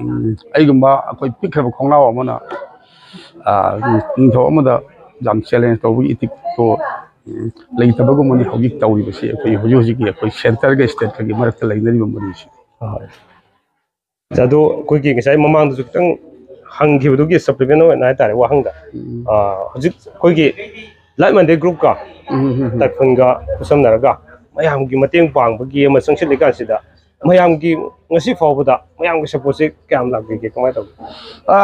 ꯎꯝ, ꯑꯩꯒꯨꯝꯕ ꯑꯩꯈꯣꯏ ꯄꯤꯛꯈ꯭ꯔꯕ ꯈꯣꯡꯅꯥꯎ ꯑꯃꯅ, ꯑ, ꯅꯤꯡꯊꯧ ꯑꯃꯗ ꯌꯥꯝ ꯆꯦꯂꯦꯟꯖ ꯇꯧꯕꯒꯤ ꯏꯊꯤꯛꯇꯣ, ꯎꯝ, ꯂꯩꯇꯕꯒꯨꯝꯕꯅꯤ ꯍꯧꯖꯤꯛ ꯇꯧꯔꯤꯕꯁꯤ꯫ ꯑꯩꯈꯣꯏ ꯍꯧꯖꯤꯛ ꯍꯧꯖꯤꯛꯀꯤ ꯑꯩꯈꯣꯏ ꯁꯦꯟꯇꯔꯒ ꯁ꯭ꯇꯦꯠꯀꯒꯤ ꯃꯔꯛꯇ ꯂꯩꯅꯔꯤꯕ ꯃꯔꯤꯁꯤ꯫ ꯍꯣꯏ꯫ ꯑꯗꯣ ꯑꯩꯈꯣꯏꯒꯤ ꯉꯁꯥꯏ ꯃꯃꯥꯡꯗꯁꯨ ꯈꯤꯇꯪ ꯍꯪꯈꯤꯕꯗꯨꯒꯤ ꯁꯄ꯭ꯂꯤꯃꯦꯟ ꯑꯣꯏꯅ ꯍꯥꯏꯇꯥꯔꯦ, ꯋꯥꯍꯪꯗ꯫ ꯎꯝ꯫ ꯑ, ꯍꯧꯖꯤꯛ ꯑꯩꯈꯣꯏꯒꯤ ꯂꯥꯏꯠ ꯃꯥꯏꯟꯗꯦꯗ ꯒ꯭ꯔꯨꯞꯀ ꯎꯝ, ꯎꯝ, ꯎꯝ꯫ ꯇꯥꯏꯐꯨꯟꯒ ꯈꯨꯠꯁꯝꯅꯔꯒ ꯃꯌꯥꯝꯒꯤ ꯃꯇꯦꯡ ꯄꯥꯡꯕꯒꯤ ꯑꯃ ꯆꯪꯁꯤꯜꯂꯤꯀꯥꯟꯁꯤꯗ ꯃꯌꯥꯝꯒꯤ ꯉꯁꯤ ꯐꯥꯎꯕꯗ ꯃꯌꯥꯝꯒꯤ ꯁꯄꯣꯔꯠꯁꯦ ꯀꯌꯥꯝ ꯂꯥꯛꯄꯤꯒꯦ, ꯀꯃꯥꯏꯅ ꯇꯧꯒꯦ? ꯑ,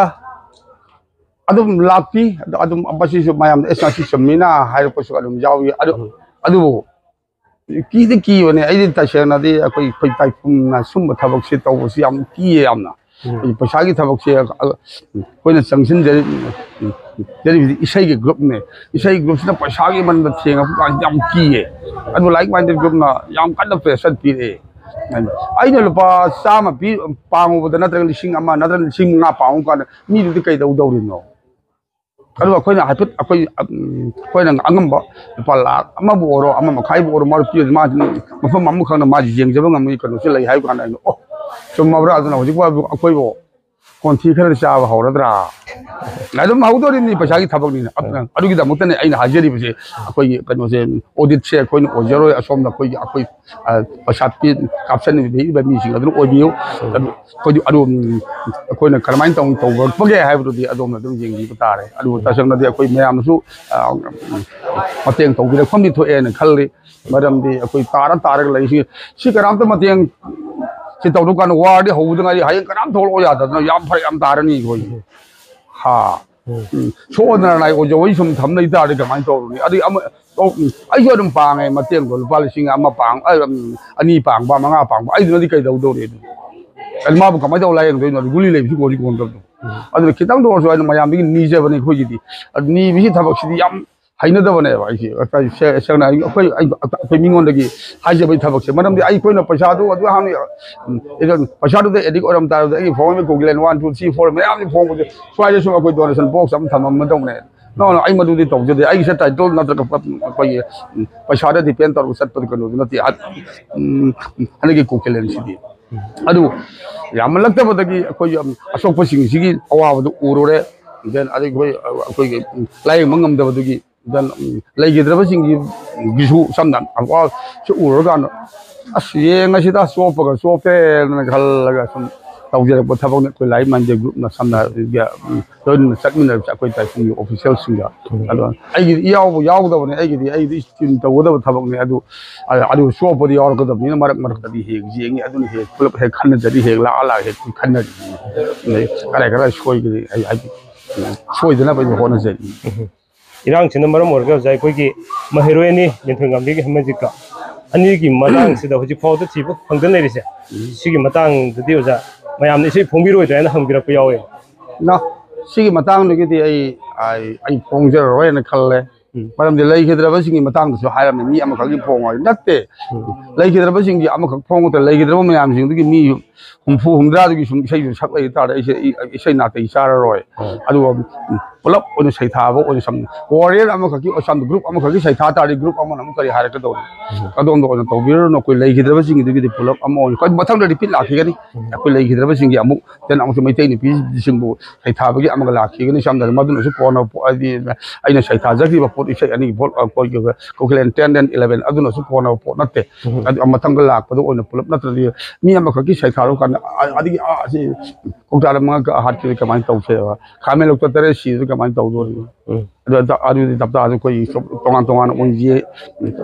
ꯑꯗꯨꯝ ꯂꯥꯛꯄꯤ꯫ ꯑꯗꯣ ꯑꯗꯨꯝ ꯃꯁꯤꯁꯨ ꯃꯌꯥꯝꯗ ꯑꯦꯁ ꯉꯁꯤ ꯆꯨꯝꯃꯤꯅ ꯍꯥꯏꯔꯛꯄꯁꯨ ꯑꯗꯨꯝ ꯌꯥꯎꯏ꯫ ꯑꯗꯨ, ꯎꯝ꯫ ꯑꯗꯨꯕꯨ ꯀꯤꯗꯤ ꯀꯤꯕꯅꯦ꯫ ꯑꯩꯗꯤ ꯇꯁꯦꯡꯅꯗꯤ ꯑꯩꯈꯣꯏ, ꯑꯩꯈꯣꯏ ꯇꯥꯏꯐꯨꯟꯅ ꯁꯨꯝꯕ ꯊꯕꯛꯁꯦ ꯇꯧꯕꯁꯤ ꯌꯥꯝ ꯀꯤꯌꯦ ꯌꯥꯝꯅ꯫ ꯎꯝ꯫ ꯑꯩꯈꯣꯏ ꯄꯩꯁꯥꯒꯤ ꯊꯕꯛꯁꯦ, ꯑ, ꯑꯩꯈꯣꯏꯅ ꯆꯪꯁꯤꯟꯖꯔꯤ-, ꯖꯔꯤꯕꯁꯤ ꯏꯁꯩꯒꯤ ꯒ꯭ꯔꯨꯞꯅꯦ꯫ ꯏꯁꯩ ꯒ꯭ꯔꯨꯞꯁꯤꯅ ꯄꯩꯁꯥꯒꯤ ꯃꯔꯝꯗ ꯊꯦꯡꯉꯛꯄ ꯀꯥꯟꯁꯤ ꯌꯥꯝ ꯀꯤꯌꯦ꯫ ꯑꯗꯨ ꯂꯥꯏꯛ ꯃꯥꯏꯟꯗꯦꯗ ꯒ꯭ꯔꯨꯞꯅ ꯌꯥꯝ ꯀꯟꯅ ꯄ꯭ꯔꯦꯁꯔ ꯄꯤꯔꯛꯑꯦ꯫ ꯑꯩꯅ ꯂꯨꯄꯥ ꯆꯥꯝꯃ ꯄꯤ-, ꯄꯥꯡꯉꯨꯕꯗ ꯅꯠꯇ꯭ꯔꯒ ꯂꯤꯁꯤꯡ ꯑꯃ ꯅꯠꯇ꯭ꯔꯒ ꯂꯤꯁꯤꯡ ꯃꯉꯥ ꯄꯥꯡꯉꯨ ꯀꯥꯟꯗ ꯃꯤꯗꯨꯗꯤ ꯀꯩꯗꯧꯗꯧꯔꯤꯅꯣ? ꯑꯗꯨꯒ ꯑꯩꯈꯣꯏꯅ ꯍꯥꯏꯐꯦꯠ ꯑꯩꯈꯣꯏ, ꯎꯝ, ꯑꯩꯈꯣꯏꯅ ꯑꯉꯝꯕ ꯂꯨꯄꯥ ꯂꯥꯈ ꯑꯃꯕꯨ ꯑꯣꯏꯔꯣ, ꯑꯃ ꯃꯈꯥꯏꯕꯨ ꯑꯣꯏꯔꯣ, ꯃꯔꯨꯞ ꯄꯤꯔꯗꯤ ꯃꯥ ꯃꯐꯝ ꯑꯃꯈꯛꯅ ꯃꯥꯁꯤ ꯌꯦꯡꯖꯕ ꯉꯝꯃꯤ, ꯀꯩꯅꯣꯁꯤ ꯂꯩ ꯍꯥꯏꯕ ꯀꯥꯟꯗ ꯑꯩꯅ, "ꯑꯣ, ꯆꯨꯝꯃꯕ꯭ꯔꯥ?" ꯑꯗꯨꯅ ꯍꯧꯖꯤꯛ ꯐꯥꯎꯕ ꯑꯩꯈꯣꯏꯕꯨ ꯈꯣꯟꯊꯤ ꯈꯔ ꯆꯥꯕ ꯍꯧꯔꯗ꯭ꯔꯥ? ꯑꯗꯨꯝ ꯍꯧꯗꯣꯔꯤꯕꯅꯤ, ꯄꯩꯁꯥꯒꯤ ꯊꯕꯛꯅꯤꯅ꯫ ꯑꯗꯨꯅ, ꯑꯗꯨꯒꯤꯗꯃꯛꯇꯅꯦ ꯑꯩꯅ ꯍꯥꯏꯖꯔꯤꯕꯁꯦ, ꯑꯩꯈꯣꯏꯒꯤ ꯀꯩꯅꯣꯁꯦ, audit ꯁꯦ ꯑꯩꯈꯣꯏꯅ ꯑꯣꯏꯖꯔꯣꯏ, ꯑꯁꯣꯝꯗ ꯑꯩꯈꯣꯏꯒꯤ, ꯑꯩꯈꯣꯏ, ꯑ, ꯄꯩꯁꯥ ꯄꯤ-, ꯀꯥꯞꯁꯤꯟꯕꯤꯔꯤꯕ ꯃꯤꯁꯤꯡ ꯑꯗꯨꯅ ꯑꯣꯏꯕꯤꯌꯨ꯫ ꯑꯗꯨ ꯑꯩꯈꯣꯏꯗꯤ ꯑꯗꯨ, ꯎꯝ, ꯑꯩꯈꯣꯏꯅ ꯀꯔꯝꯍꯥꯏꯅ ꯇꯧ-, ꯇꯧꯔꯛꯄꯒꯦ ꯍꯥꯏꯕꯗꯨꯗꯤ ꯑꯗꯣꯝꯅ ꯑꯗꯨꯝ ꯌꯦꯡꯕꯤꯕ ꯇꯥꯔꯦ꯫ ꯑꯗꯨꯕꯨ ꯇꯁꯦꯡꯅꯗꯤ ꯑꯩꯈꯣꯏ ꯃꯌꯥꯝꯅꯁꯨ, ꯑ, ꯃꯇꯦꯡ ꯇꯧꯕꯤꯔꯛꯐꯝꯗꯤ ꯊꯣꯛꯑꯦꯅ ꯈꯜꯂꯤ꯫ ꯃꯔꯝꯗꯤ ꯑꯩꯈꯣꯏ ꯇꯥꯔ ꯇꯥꯔꯒ ꯂꯩꯔꯤꯁꯤ, ꯁꯤ ꯀꯅꯥꯝꯇ ꯃꯇꯦꯡ, ꯁꯤ ꯇꯧꯗꯧ ꯀꯥꯟꯗ ꯋꯥꯔꯗꯤ ꯍꯧꯕꯗ ꯉꯥꯏꯔꯤ, ꯍꯌꯦꯡ ꯀꯅꯥꯝ ꯊꯣꯛꯂꯛꯑꯣ ꯌꯥꯗꯗꯅ ꯌꯥꯝ ꯐꯔꯛ ꯌꯥꯝ ꯇꯥꯔꯅꯤ ꯑꯩꯈꯣꯏꯁꯦ꯫ ꯍꯥ꯫ ꯎꯝ, ꯁꯣꯛꯑꯗꯅ ꯂꯥꯏ ꯑꯣꯏꯖꯧ, ꯑꯩ ꯁꯨꯝ ꯊꯝ ꯂꯩ ꯇꯥꯔꯗꯤ ꯀꯃꯥꯏꯅ ꯇꯧꯔꯨꯅꯤ? ꯑꯗꯨꯏ ꯑꯃ, ꯑꯣ, ꯎꯝ, ꯑꯩꯁꯨ ꯑꯗꯨꯝ ꯄꯥꯡꯉꯦ ꯃꯇꯦꯡꯗꯣ, ꯂꯨꯄꯥ ꯂꯤꯁꯤꯡ ꯑꯃ ꯄꯥꯡ-, ꯑ, ꯎꯝ, ꯑꯅꯤ ꯄꯥꯡꯕ, ꯃꯉꯥ ꯄꯥꯡꯕ, ꯑꯩꯗꯨꯅꯗꯤ ꯀꯩꯗꯧꯗꯧꯔꯤ ꯑꯗꯨ? ꯑꯗꯨ ꯃꯥꯕꯨ ꯀꯃꯥꯏꯅ ꯇꯧꯔ ꯂꯥꯏꯌꯦꯡꯗꯣꯏꯅꯣ? ꯑꯗꯨ ꯒꯨꯂꯤ ꯂꯩꯕꯁꯨ ꯀꯣꯟꯁꯨ ꯀꯣꯟꯗꯕꯗꯣ꯫ ꯑꯗꯨꯅ ꯈꯤꯇꯪꯗ ꯑꯣꯏꯔꯁꯨ ꯑꯩꯅ ꯃꯌꯥꯝꯗꯒꯤ ꯅꯤꯖꯕꯅꯦ ꯑꯩꯈꯣꯏꯒꯤꯗꯤ꯫ ꯑꯗꯨ ꯅꯤꯕꯁꯤ ꯊꯕꯛꯁꯤꯗꯤ ꯌꯥꯝ ꯍꯩꯅꯗꯕꯅꯦꯕ ꯑꯩꯁꯦ꯫ ꯑꯩꯈꯣꯏ ꯁꯦ-, ꯁꯦꯡꯅ ꯑꯩ-, ꯑꯩꯈꯣꯏ, ꯑꯩ-, ꯑꯩꯈꯣꯏ ꯃꯤꯉꯣꯟꯗꯒꯤ ꯍꯥꯏꯖꯕꯒꯤ ꯊꯕꯛꯁꯦ꯫ ꯃꯔꯝꯗꯤ ꯑꯩꯈꯣꯏꯅ ꯄꯩꯁꯥꯗꯨ ꯑꯗꯨ ꯍꯥꯟꯅ, ꯎꯝ, ꯄꯩꯁꯥꯗꯨꯗ addict ꯑꯣꯏꯔꯝ ꯇꯥꯔꯕꯗꯤ ꯑꯩꯒꯤ phone ꯀꯣꯀꯤꯂꯦꯟ one, two, three, four ꯃꯌꯥꯝꯁꯤ ꯐꯣꯡꯕꯁꯦ ꯁ꯭ꯋꯥꯏꯗ ꯁꯨꯝ ꯑꯩꯈꯣꯏ donation box ꯑꯃ ꯊꯝꯃꯝꯃꯗꯧꯅꯦ꯫ No, no, ꯑꯩ ꯃꯗꯨꯗꯤ ꯇꯧꯖꯗꯦ꯫ ꯑꯩꯒꯤꯁꯦ title ꯅꯠꯇ꯭ꯔꯒ ꯄ-, ꯑꯩꯈꯣꯏꯒꯤ, ꯎꯝ, ꯄꯩꯁꯥꯗ depend ꯇꯧꯔꯒ ꯆꯠꯄꯗꯤ ꯀꯩꯅꯣꯗꯨ ꯅꯠꯇꯦ꯫ ꯑ-, ꯎꯝ, ꯍꯟꯗꯛꯀꯤ ꯀꯣꯀꯤꯂꯦꯟꯁꯤꯗꯤ꯫ ꯑꯗꯨ ꯌꯥꯝꯃꯜꯂꯛꯇꯕꯗꯒꯤ ꯑꯩꯈꯣꯏ, ꯎꯝ, ꯑꯁꯣꯛꯄꯁꯤꯡꯁꯤꯒꯤ ꯑꯋꯥꯕꯗꯨ ꯎꯔꯨꯔꯦ꯫ Then ꯑꯗꯒꯤ ꯑꯩꯈꯣꯏ, ꯑꯩꯈꯣꯏꯒꯤ, ꯎꯝ, ꯂꯥꯌꯦꯡꯕ ꯉꯝꯗꯕꯗꯨꯒꯤ then, ꯎꯝ, ꯂꯩꯈꯤꯗ꯭ꯔꯕꯁꯤꯡꯒꯤꯁꯨ ꯁꯝꯅ ꯍꯥꯏꯔꯕꯗ ꯁꯤ ꯎꯔꯀꯥꯟꯗ, "ꯑꯁ, ꯌꯦꯡꯉꯁꯤꯗ, ꯆꯣꯞꯄꯒ ꯆꯣꯞꯄꯦꯅ" ꯈꯜꯂꯒ ꯁꯨꯝ ꯇꯧꯖꯔꯛꯄ ꯊꯕꯛꯅꯤ꯫ ꯑꯩꯈꯣꯏ Life Minded Group ꯅ ꯁꯝꯅ ꯍꯥꯏꯔꯕꯗ, ꯎꯝ, ꯂꯣꯏꯅꯅ ꯆꯠꯃꯤꯟꯅꯔꯤꯕꯁꯦ ꯑꯩꯈꯣꯏ ꯇꯥꯏꯄꯨꯡꯒꯤ official ꯁꯤꯡꯒ꯫ ꯎꯝ꯫ ꯑꯗꯣ ꯑꯩꯒꯤꯗꯤ ꯏꯌꯥꯎꯕ ꯌꯥꯎꯗꯕꯅꯦ, ꯑꯩꯒꯤꯗꯤ, ꯑꯩꯒꯤꯗꯤ ꯁ꯭ꯇꯤꯜ ꯇꯧꯒꯗꯕ ꯊꯕꯛꯅꯤ꯫ ꯑꯗꯨ, ꯑ-, ꯑꯗꯨ ꯆꯣꯞꯄꯗꯤ ꯌꯥꯎꯔꯛꯀꯗꯕꯅꯤꯅ ꯃꯔꯛ ꯃꯔꯛꯇꯗꯤ ꯍꯦꯛ ꯌꯦꯡꯉꯤ꯫ ꯑꯗꯨꯅ ꯍꯦꯛ ꯄꯨꯂꯞ ꯍꯦꯛ ꯈꯟꯅꯖꯔꯤ, ꯍꯦꯛ ꯂꯥꯛꯑ ꯂꯥꯛꯑ ꯍꯦꯛ ꯈꯟꯅꯔꯤ꯫ ꯑꯗꯩ ꯀꯗꯥꯏ ꯀꯗꯥꯏ ꯁꯣꯏꯒꯅꯤ ꯑꯩ ꯍꯥꯏꯗꯤ, ꯎꯝ, ꯁꯣꯏꯗꯅꯕ ꯑꯩꯅ ꯍꯣꯠꯅꯖꯔꯤ꯫ ꯎꯝ꯫ ꯏꯔꯥꯡꯁꯤꯅ ꯃꯔꯝ ꯑꯣꯏꯔꯒ ꯑꯣꯖꯥ ꯑꯩꯈꯣꯏꯒꯤ ꯃꯍꯩꯔꯣꯏ ꯑꯅꯤ, ꯂꯤꯟꯊꯣꯏꯉꯥꯝꯕꯤꯒ ꯍꯦꯃꯟꯖꯤꯠꯀ, ꯑꯅꯤꯒꯤ ꯃꯇꯥꯡꯁꯤꯗ ꯍꯧꯖꯤꯛ ꯐꯥꯎꯕꯗ ꯊꯤꯕ ꯐꯪꯗꯅ ꯂꯩꯔꯤꯁꯦ, ꯁꯤꯒꯤ ꯃꯇꯥꯡꯗꯗꯤ ꯑꯣꯖꯥ ꯃꯌꯥꯝꯅ ꯏꯁꯩ ꯐꯣꯡꯕꯤꯔꯣꯏꯗ꯭ꯔꯥ ꯍꯥꯏꯅ ꯍꯪꯕꯤꯔꯛꯄ ꯌꯥꯎꯋꯦ꯫ ꯅ, ꯁꯤꯒꯤ ꯃꯇꯥꯡꯗꯒꯤꯗꯤ ꯑꯩ, ꯑꯩ, ꯑꯩ ꯐꯣꯡꯖꯔꯔꯣꯏꯅ ꯈꯜꯂꯦ꯫ ꯎꯝ꯫ ꯃꯔꯝꯗꯤ ꯂꯩꯈꯤꯗ꯭ꯔꯕꯁꯤꯡꯒꯤ ꯃꯇꯥꯡꯗꯁꯨ ꯍꯥꯏꯔꯝꯃꯤ, ꯃꯤ ꯑꯃꯈꯛꯀꯤ ꯐꯣꯡꯉꯣ ꯍꯥꯏ ꯅꯠꯇꯦ꯫ ꯎꯝ꯫ ꯂꯩꯈꯤꯗ꯭ꯔꯕꯁꯤꯡꯒꯤ ꯑꯃꯈꯛ ꯐꯣꯡꯕꯇ ꯂꯩꯈꯤꯗ꯭ꯔꯕ ꯃꯌꯥꯝꯁꯤꯡꯗꯨꯒꯤ ꯃꯤ ꯍꯨꯝꯐꯨ ꯍꯨꯝꯗ꯭ꯔꯥꯗꯨꯒꯤ ꯁꯨꯝ ꯏꯁꯩꯗꯨ ꯁꯛ ꯂꯩ ꯇꯥꯔꯗꯤ ꯑꯩꯁꯦ ꯏ- ꯏꯁꯩ ꯅꯥꯇꯩ ꯆꯥꯔꯔꯣꯏ꯫ ꯎꯝ꯫ ꯑꯗꯨꯒ ꯎꯝ, ꯄꯨꯂꯞ ꯑꯣꯏꯅ ꯁꯩꯊꯥꯕ ꯑꯣꯏꯅ ꯁꯝ ꯋꯥꯔꯤꯌꯔ ꯑꯃꯈꯛꯀꯤ ꯑꯣꯏ ꯁꯝ ꯒ꯭ꯔꯨꯞ ꯑꯃꯈꯛꯀꯤ ꯁꯩꯊꯥ ꯇꯥꯔꯗꯤ ꯒ꯭ꯔꯨꯞ ꯑꯃꯅ ꯑꯃꯨꯛ ꯀꯔꯤ ꯍꯥꯏꯔꯛꯀꯗꯧꯔꯤ? ꯎꯝ꯫ ꯑꯗꯣꯝꯗ ꯑꯣꯏꯅ ꯇꯧꯕꯤꯔꯨꯔꯅꯨ꯫ ꯑꯩꯈꯣꯏ ꯂꯩꯈꯤꯗ꯭ꯔꯕꯁꯤꯡꯒꯤꯗꯨꯒꯤꯗꯤ ꯄꯨꯂꯞ ꯑꯃ ꯑꯣꯏꯅ ꯑꯩꯈꯣꯏ ꯃꯊꯪꯗ ꯔꯤꯄꯤꯠ ꯂꯥꯛꯈꯤꯒꯅꯤ꯫ ꯎꯝ꯫ ꯑꯩꯈꯣꯏ ꯂꯩꯈꯤꯗ꯭ꯔꯕꯁꯤꯡꯒꯤ ꯑꯃꯨꯛ ꯇꯦꯟ ꯑꯃꯨꯛꯁꯨ ꯃꯩꯇꯩ ꯅꯨꯄꯤꯁꯤꯡꯕꯨ ꯁꯩꯊꯥꯕꯒꯤ ꯑꯃꯒ ꯂꯥꯛꯈꯤꯒꯅꯤ꯫ ꯁꯝꯅ ꯍꯥꯏꯔꯕꯗ ꯃꯗꯨꯅꯁꯨ ꯀꯣꯟꯅ ꯄꯣ- ꯍꯥꯏꯗꯤ ꯑꯩꯅ ꯁꯩꯊꯥꯖꯈꯤꯕ ꯄꯣꯠ ꯏꯁꯩ ꯑꯅꯤꯒꯤ ꯄꯣꯠ ꯑꯩꯈꯣꯏꯒꯤ ꯀꯣꯀꯤꯂꯦꯟ ꯇꯦꯟ ꯑꯦꯟ ꯏꯂꯚꯦꯟ ꯑꯗꯨꯅꯁꯨ ꯀꯣꯟꯅꯕ ꯄꯣꯠ ꯅꯠꯇꯦ꯫ ꯎꯝ꯫ ꯑꯗꯨ ꯃꯊꯪꯗ ꯂꯥꯛꯄꯗ ꯑꯣꯏꯅ ꯄꯨꯂꯞ ꯅꯠꯇ꯭ꯔꯗꯤ ꯃꯤ ꯑꯃꯈꯛꯀꯤ ꯁꯩꯊꯥꯔꯨ ꯀꯥꯟꯗ ꯑ- ꯑꯗꯒꯤ ꯑꯥ ꯑꯁꯤ ꯀꯧꯇꯥꯗ ꯃꯉꯥ ꯍꯥꯠꯈꯤꯕ ꯀꯃꯥꯏꯅ ꯇꯧꯁꯦꯕ? ꯈꯥꯃꯦꯟ ꯂꯧꯇ ꯇꯔꯦꯠ ꯁꯤꯕꯗ ꯀꯃꯥꯏꯅ ꯇꯧꯗꯣꯔꯤꯕ? ꯎꯝ꯫ ꯑꯗꯨ ꯑꯗꯨ- ꯑꯗꯨꯗꯤ ꯇꯞꯇꯥꯗ ꯑꯩꯈꯣꯏ ꯇꯣꯉꯥꯟ ꯇꯣꯉꯥꯟꯅ ꯑꯣꯏꯅ ꯌꯦ-